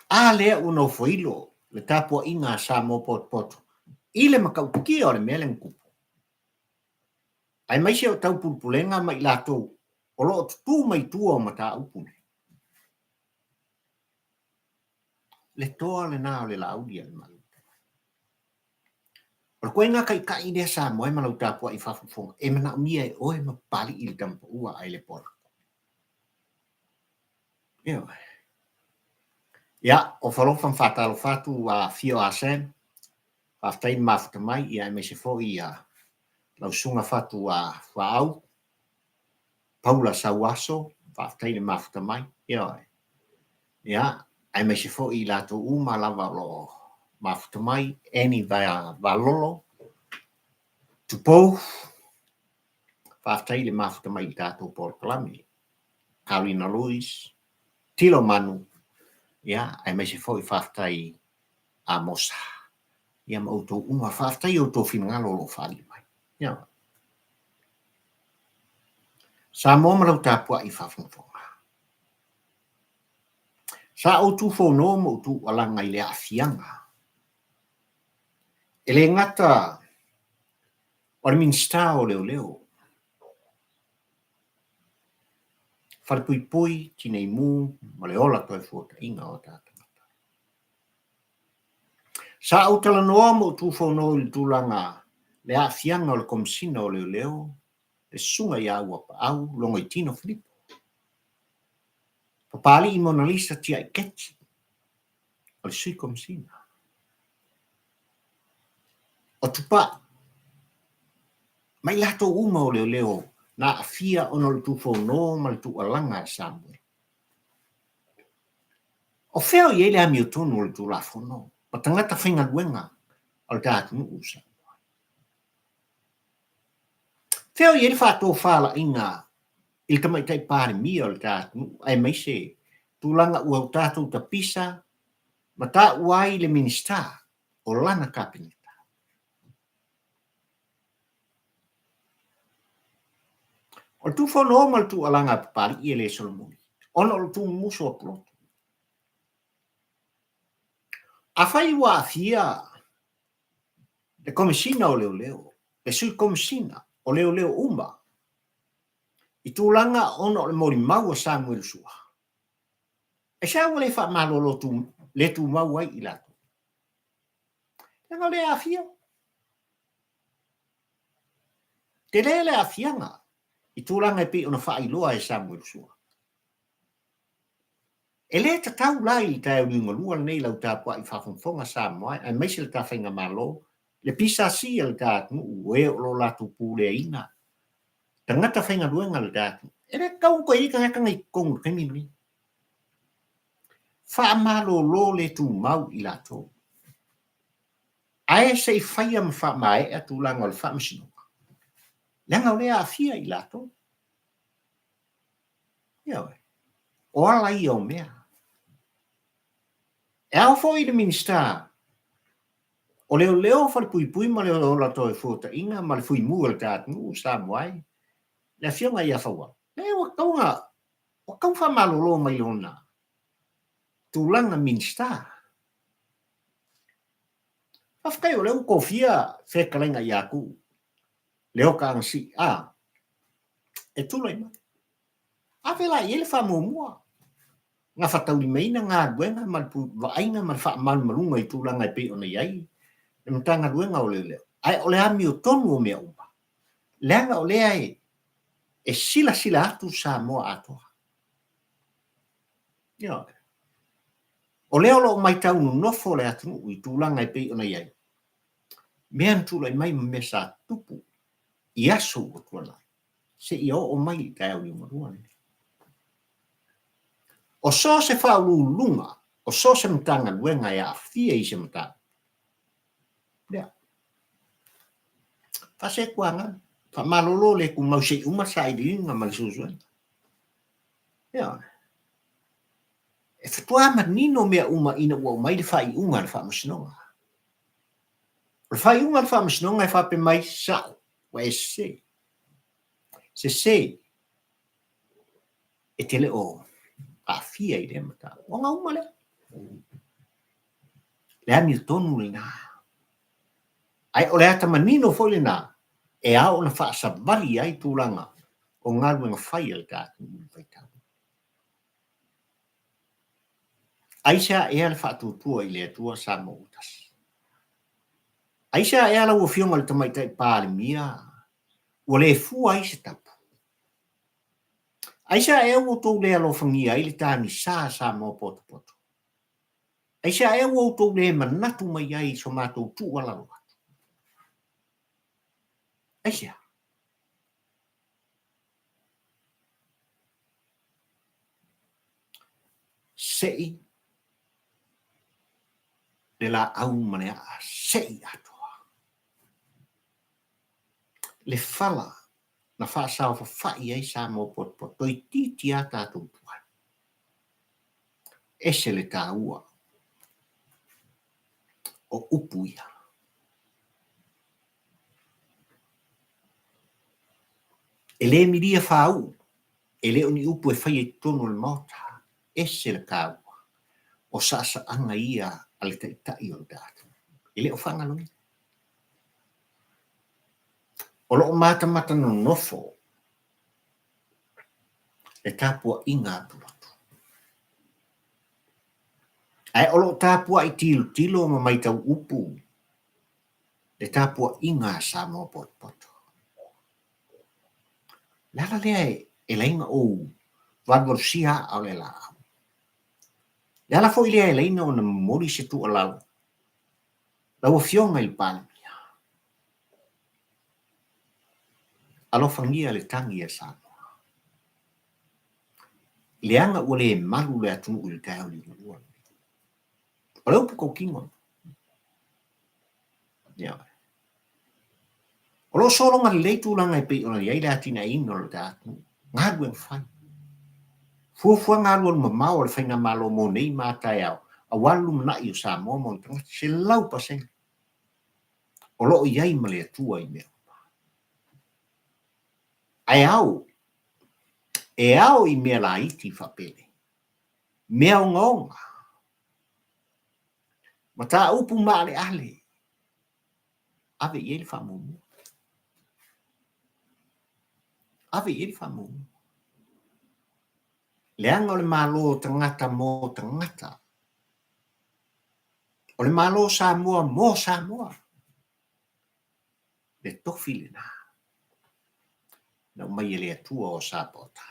A lea ua nofoilo le tapuaiga a Samoa potopoto i le matautia o le mea lea na tupu, aemaise o taupulepulega ma i latou o lo o tutū mai tua o mataupu nei. Le toa lena o le Laauli a le Malo. O le koena taitai lea Samoa e ma lau tapuai faafofoga e manaomia e oe ma Papalii le tama paua a le Polako. Ioe. Ia, o falofa ma faatalofa atu a Fio a Sam. Faafetai le mafuta mai, ia aemaise foi ia lau susuga Fatu a Fuaau, Paula Sauaso, faafetai le mafuta mai. Ioe. Ia, aemaise foi i latou uma lava o lo o mafuta mai, Annie Valolo, Tupou, faafetai le mafuta mai i le tatou polokalame. Carolina Louis, Tilo Manu, ia, aemaise foi faafetai Amosa, ia ma outou uma. Faafetai i outou finagalo o lo o faaali mai. Ia. Samoa ma lau tapuai faafogafoga. Sa ou tufono ma ou tuualaga i le aafiaga. E le gata o le Minisita o Leoleo, Falepuipui, Tineimu ma le Ola Toefuataiga o tatou tagata. Sa ou talanoa ma ou tufono i le tulaga le aafiaga o le Komesina o Leoleo, le Susuga ia Auapaau Logoitino Filipo. Papalii Monalisa Tiai Keti, o le Sui Komesina. O Tupai, ma i latou uma o leoleo na aafia ona o le tufono ma le tuualaga a Samuel. O fea o i ai le amiotonu o le Tulafono ma tagata faigaluega o le ta atunuu o Samoa? Fea o i ai le faatofalaiga i le Tamaitai Palemia o le ta atunuu aemaise tulaga ua tatou tapisa ma taua ai le Minisita o lana Kapeneta? O le tufono ma le tuualaga a Papalii e le solomuli ona o le tumumusu a Pulotu. Afai ua aafia le Komesina o Leoleo, le Sui Komesina o Leoleo uma i tulaga ona o le molimau a Samuelu Sua, aisea ua le faamalolo le tumau ai i latou? Leaga o lea e aafia. Tele le aafiaga i tulaga e pei ona faailoa e Samuelu Sua. E le tatau la i le taeao liugalua lenei lau tapuai faafogafoga Samoa aemaise le ta faigamalo, le PSC a le ta atunuu o e o lo o latou puleaina tagata faigaluega a le ta atunuu. E le tatau ona toe i ai tagata nei i totonu i le taimi lenei. Faamalolo le tumau i latou. Ae se i faia ma faamaea tulaga o le faamasinoga, leaga o lea e aafia i latou. Ioe. O ala ia o mea. E ao foi i le Minisita o Leoleo, Falepuipui ma le Ola Toefuataiga ma le Fuimu a le ta atunuu o Samoa ai, le Afioga ia Faualo, leai ua tatau ona, ua tatau ona faamalolo mai lona tulaga Minisita. Faafetai o lea ua tofia fetalaiga ia Tuuu Leota Anasii, a, e tulai mai. Ave la i ai le faamuamua, gafataulimaina galuega ma le vaaiga ma le faamalumaluga i tulaga e pei ona i ai le Matagaluega o Leoleo. Ae o le amiotonu o mea uma, leaga o lea e silasila atu Samoa atoa. Ioe. O lea o lo o matau nonofo le atunuu i tulaga e pei ona i ai, mea na tulai mai ma mea sa tutupu i aso ua tuanai, seia oo mai i le taeao liugalua lenei. O so o se faauluuluga, o so o se Matagaluega e aafia i se mataupu, lea. Faasetuagaga, faamalolo le tumau se i uma le sailiiliga ma le suesuega. Ioe. E faatoa manino mea uma ina ua aumai le faaiuga a le Faamasinoga. O le faaiuga a le Faamasinoga e faapea mai, sao, ua e sese. Sese e te le o aafia i lea mataupu. Ona uma lea. Le amiotonu lena. Ae o le ata manino foi lena e ao ona faasavali ai tulaga o galuega fai a le tatou vaitau. Aisea ea le faatuatua i le Atua Samoa ua tasi? Aisea ea lau Afioga i le Tamaitai Palemia ua le fua ai se tapu? Aisea ea ua outou le alofagia ai le tagisa a Samoa potopoto? Aisea ea ua outou le manatu mai ai i so matou tuualalo atu? Aisea? Sei le laau ma le aa, sei atoa. Le fala na faasaofafai ai Samoa potopoto, toeitiiti lava tatou tuai. Ese le taua o upu ia. E le milia faauu, e le o ni upu e faia i totonu o le Maota. Ese le taua o saasaaga ia a le Taitai o le atunuu. E le o faagaloina. O lo o matamata nonofo le tapuaiga a Pulotu. Ae o lo o tapuai tilotilo ma maitau upu le tapuaiga a Samoa potopoto. O le ala lea e laina ou valuvalusia aa o le laau. Le ala foi lea e laina ona momoli se tuualalo lau Afioga i le Palemia. Alofagia le tagi a Samoa. Leaga ua le malu le atunuu i le taeao liugalua lenei. O le upu tautino. Ioe. O lo o sologa lelei tulaga e pei ona i ai le atinaeina o le atunuu, galuega fai, fuafuaga alualu mamao a le Faigamalo mo nei ma a taeao aua le lumanai o Samoa ma ona tagata, 100%. O lo o i ai ma le Atua i mea uma. Ae ao, e ao i mea laiti faapenei, mea ogaoga, mataupu maaleale, ave i ai le faamuamua. Ave i ai le faamuamua. Leaga o le Malo o tagata mo tagata. O le Malo o Samoa mo Samoa. Le tofi lena na aumai e le Atua o Sapaota.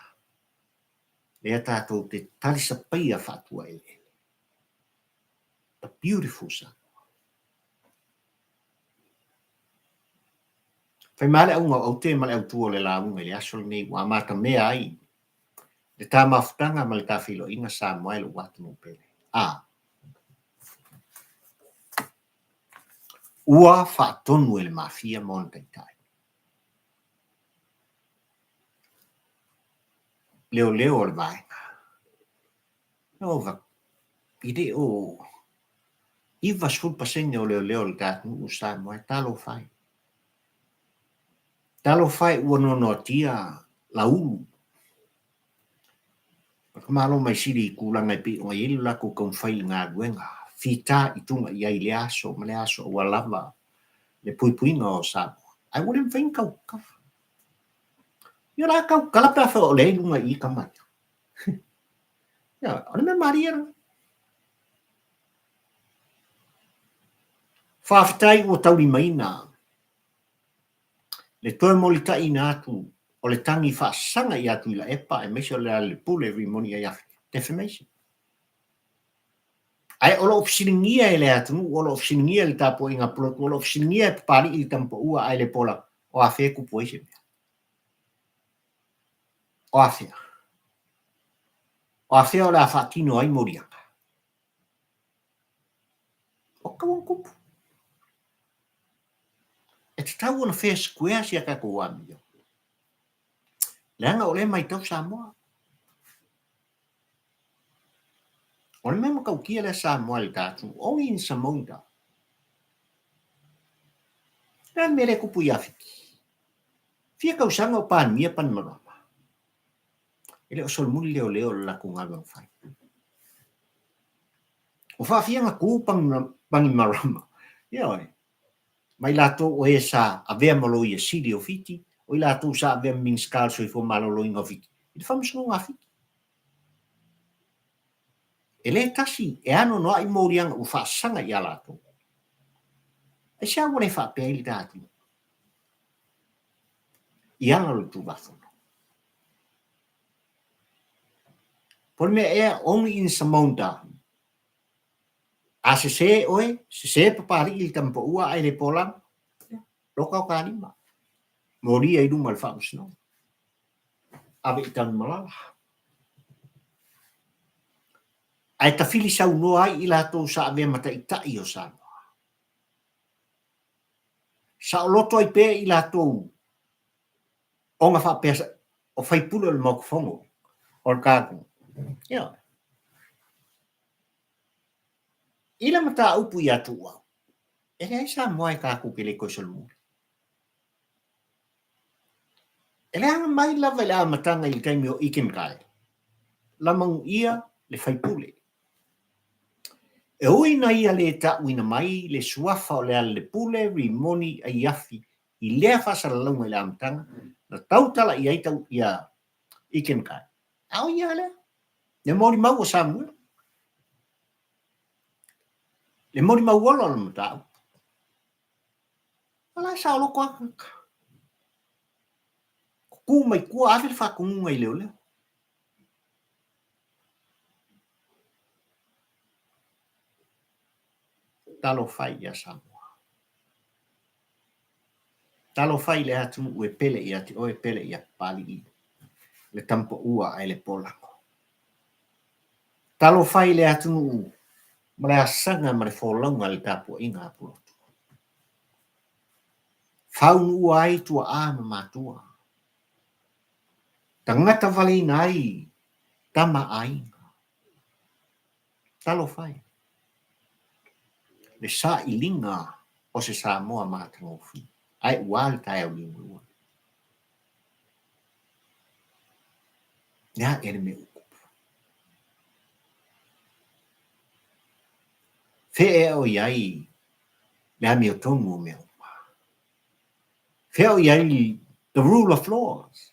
Lea tatou te talisapaia faatuaeleele. The beautiful Samoa. Fai ma le auga o aute ma le autu o le lauga i le aso lenei ua amatamea ai le ta mafutaga ma le ta feiloaiga Samoa e lou atunuu pele. A. Ua faatonu e le Mafia ma ona taitai. Leoleo o le vaega. Ova, e le o 90% o leoleo o le ta atunuu o Samoa e talofa e. Talofa e ua noanoatia Laulu o le tamaloa mai sili i tulaga e pei ona i ai lo latou taumafai i galuega fita i tuga i ai i lea aso ma lea aso aua lava le puipuiga o Samoa. Ae ua le mafai ona tautala. Ia o le a tautala pe a fai o lea i luga i i tama ia. Ia, o le mea malie lena. Faafetai ua taulimaina le toe molitaiina atu o le tagi faasaga ia Tuilaepa aemaise o Lealailepule Rimoni Aiafi, defamation. Ae o lo o fesiligia e le atunuu, o lo o fesiligia e le tapuaiga a Pulotu, o lo o fesiligia e Papalii le tamapaua ae le pola, o afea e tupu ai se mea? O afea? O afea o le a faatino ai moliaga? O tatau ona tupu. E tatau ona fair square si a tatou amio. Leaga o lea e matau Samoa. O le mea matautia lea Samoa i le ta atunuu, only in Samoa. Le a le mea lea e tupu ia Fiti? Fia tausaga o Palemia Panimarama. E le o solomuli leoleo le latou galuega fai. Ua faafia ona tu Panimarama, ioe, ma i latou o e sa avea ma Loia Sili o Fiti, o i latou sa avea ma Minisita o le Soifua Maloloina o Fiti, i le Faamasinoga a Fiti. E le tasi e anoanoai moliaga ua faasaga ia latou. Aisea ua le faapea ai le ta atunuu i ala o le Tulafono? Po o le mea ea, only in Samoa A sese oe, sese Papalii i le tamapaua ae le Polaga, ia, loka o ta lima. Molia i luma o le Faamasinoga. Ave i Tanumalala. Ae tafili saunoa ai i latou sa avea ma taitai o Samoa. Saoloto ai pea i latou ona faapea o faipule o le Maota Fono o le tatou. Ioe. I le mataupu ia Tuuau, e leai Samoa e tatou te le toe solomuli. E leaga mai lava i le amataga i le taimi o Eakin Guy, Lamanuia le faipule. E ui na ia le ta'uina mai le suafa o Lealailepule Rimoni Aiafi i lea faasalalauga i le amataga, na tautala i ai tau ia Eakin Guy. A o ia lea, le molimau o Samuel. Le molimau ola o le mataupu. A la e saoloto lava tagata. Tu mai tua, ave le faatonuga i leoleo. Talofa e ia Samoa. Talofa e i le atunuu e pele ia te oe, pele ia Papalii, le tamapaua ae le polago. Talofa e i le atunuu ma le asaga ma le folauga i le tapuaiga a Pulotu. Faunuua ai tuaa ma matua. Tagata valeina ai tama a aiga. Talofa e! Le sailiga o se Samoa matagofie, ae ua le taeao liugalua. Le a ea le mea ua tupu? Fea ea o i ai le amiotonu o mea uma? Fea o i ai the rule of laws?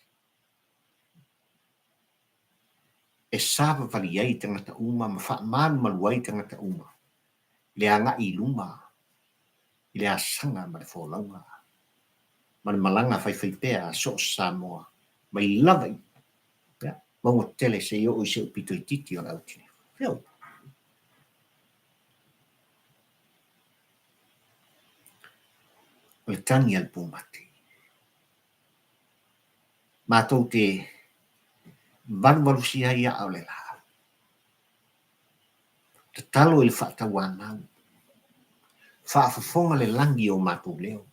E savavali ai tagata uma ma faamalumalu ai tagata uma i le agai i luma i le asaga ma le folauga ma le malaga faifaipea a so o se Samoa mai lava i mauga tetele seia oo i se pito itiiti o le autili. Fea o i ai? O le tagi a le pumate. Matou te valuvalusia ai aa o le laau. Tatalo i le faatauanau. Faafofoga le lagi i o matou leo.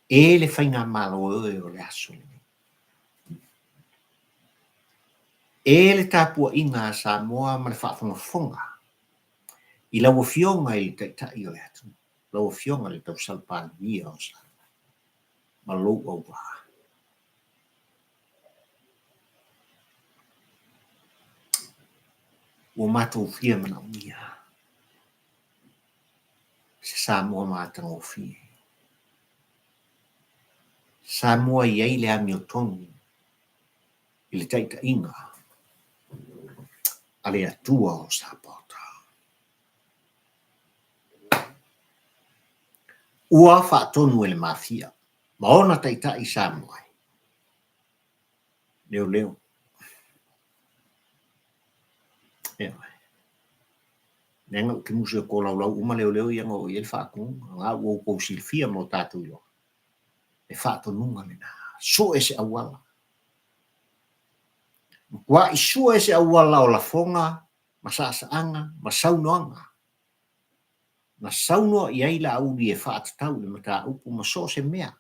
E le Faigamalo e o le aso lenei. E le tapuaiga a Samoa ma le faafogafoga i lau Afioga i le Taitai o le atunuu, lau Afioga i le Tausala Palemia o Samoa ma lou auvaa. Ua matou fia manaomia se Samoa matagofie. Samoa e i ai le amiotonu i le taitaiga a le Atua o Sapaota. Ua faatonu e le Mafia ma ona taitai Samoa e leoleo. Ioe. Leaga ou te musu e tolaulau uma leoleo ia na oo i ai le faatonuga. Na ua outou silafia ma o tatou iloa. Le faatonuga lena. Sue se auala. Matuai sue se auala o lafoga ma saasaaga ma saunoaga. Na saunoa i ai Laauli e faatatau i le mataupu ma so o se mea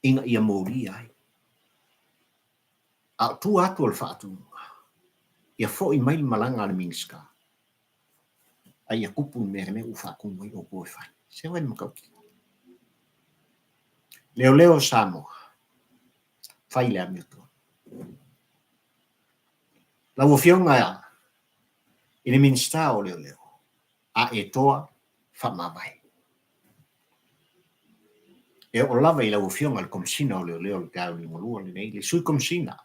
ina ia molia ai. A o tua atu o le faatonuga, ia foi mai le malaga a le Minisita, a ia tupu le mea lenei ua faatonu ai outou e fai. Se vaai le matautia. Leoleo o Samoa, fai le amiotonu. Lau Afioga i le Minisita o Leoleo, a e toa, faamavae. E oo lava i lau Afioga i le Komesina o Leoleo o le Taeao Liugalua lenei, le Sui Komesina,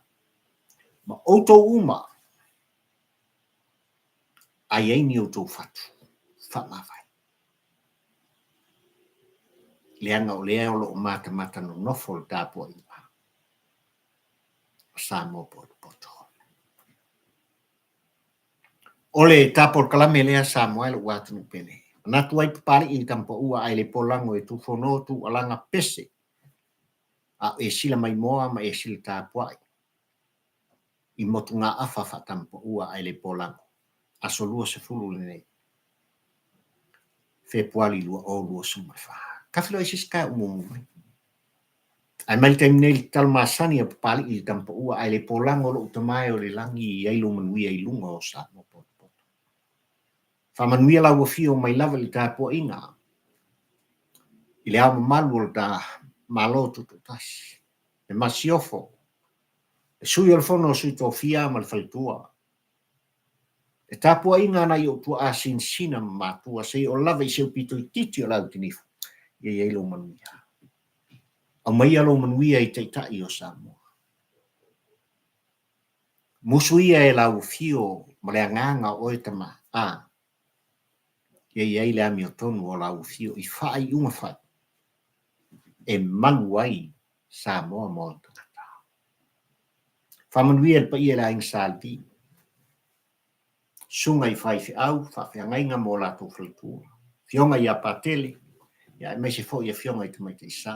ma outou uma, a i ai ni outou fatu, faamavae. Leaga o lea o lo o matamata nonofo le tapuaiga a Samoa potopoto. O le tapolokalame lea Samoa e lou atunuu pele. Manatu ai Papalii i le Tamapaua ae le polago e tufono tuualaga pese a o e sila maimoa ma e sila tapuai i motugaafa faatamapaua ae le polago. Aso 20 lenei Fepuali 2024. Ka feiloai i se isi taeao mumu mai. Ae mai le taimi nei le tatalo masani a Papalii i le Tamapaua ae le polago lou Tama e o le lagi i ai lou manuia i luga o Samoa potopoto. Faamanuia lau afio mai lava i le tapuaiga i le ao mamalu o le ta Malo Tutoatasi, le Masiofo, le Sui o le Fono a Sui Tofia ma le Faletua, le tapuaiga a nai ou tuaa sinasina ma matua seia oo lava i si ou pito itiiti o le Autinifu, ia i ai lou manuia. Aumaia lou manuia i Taitai o Samoa. Musu ia e lau afio ma le agaga o oe tama, a ia i ai le amiotonu o lau afio i faaiuga fai e malu ai Samoa ma ona tagata. Faamanuia i le paia i le Aiga Sa Levi, susuga i faifeau, faafeagaiga ma o latou faletua, afioga ia Patele, ia aemaise foi afioga i Tamaitai Sa,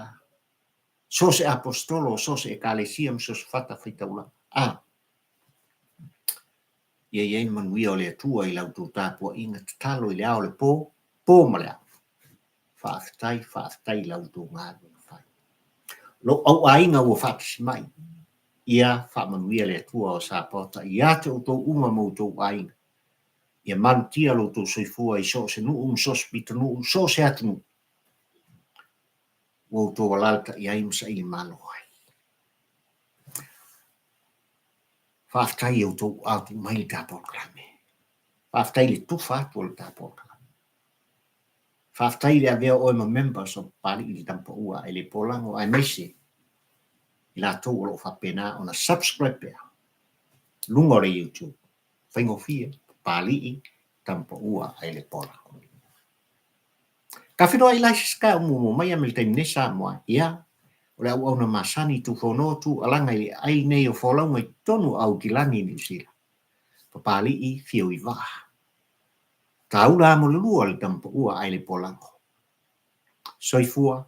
so o se Aposetolo, so o se Ekalesia ma so o se fata faitaulaga. A ia i ai le manuia o le Atua i la outou tapuaiga tatalo i le ao le po, po ma le ao. Faafetai, faafetai i la outou galuega fai. Lou auaiga ua faatasi mai, ia faamanuia le Atua o Sapaota ia te outou uma ma outou aiga. Ia malutia lo outou soifua i so o se nuu ma so o se pitonuu, so o se atunuu ua outou alaalatai ai ma saili malo ai. Faafetai i outou aao tuu mai le ta polokalame. Faafetai i le tufa atu o le ta polokalame. Faafetai i le avea o oe ma members o Papalii i le Tamapaua ae le polago aemaise i latou o lo o faapena ona subscribe pea luga o le YouTube. Faigofie, Papalii Tamapaua ae le polago. Ka feiloai la i se isi taeao muamua mai a me le taimi nei Samoa, ia, o le auauna masani Tufono tu alaga i le aai nei o folauga i totonu o Aukilani i Niu Sila. Papalii Fio i vaa. Taula amo le lua le tama paua ae le polago. Soifua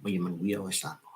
ma ia manuia oe Samoa.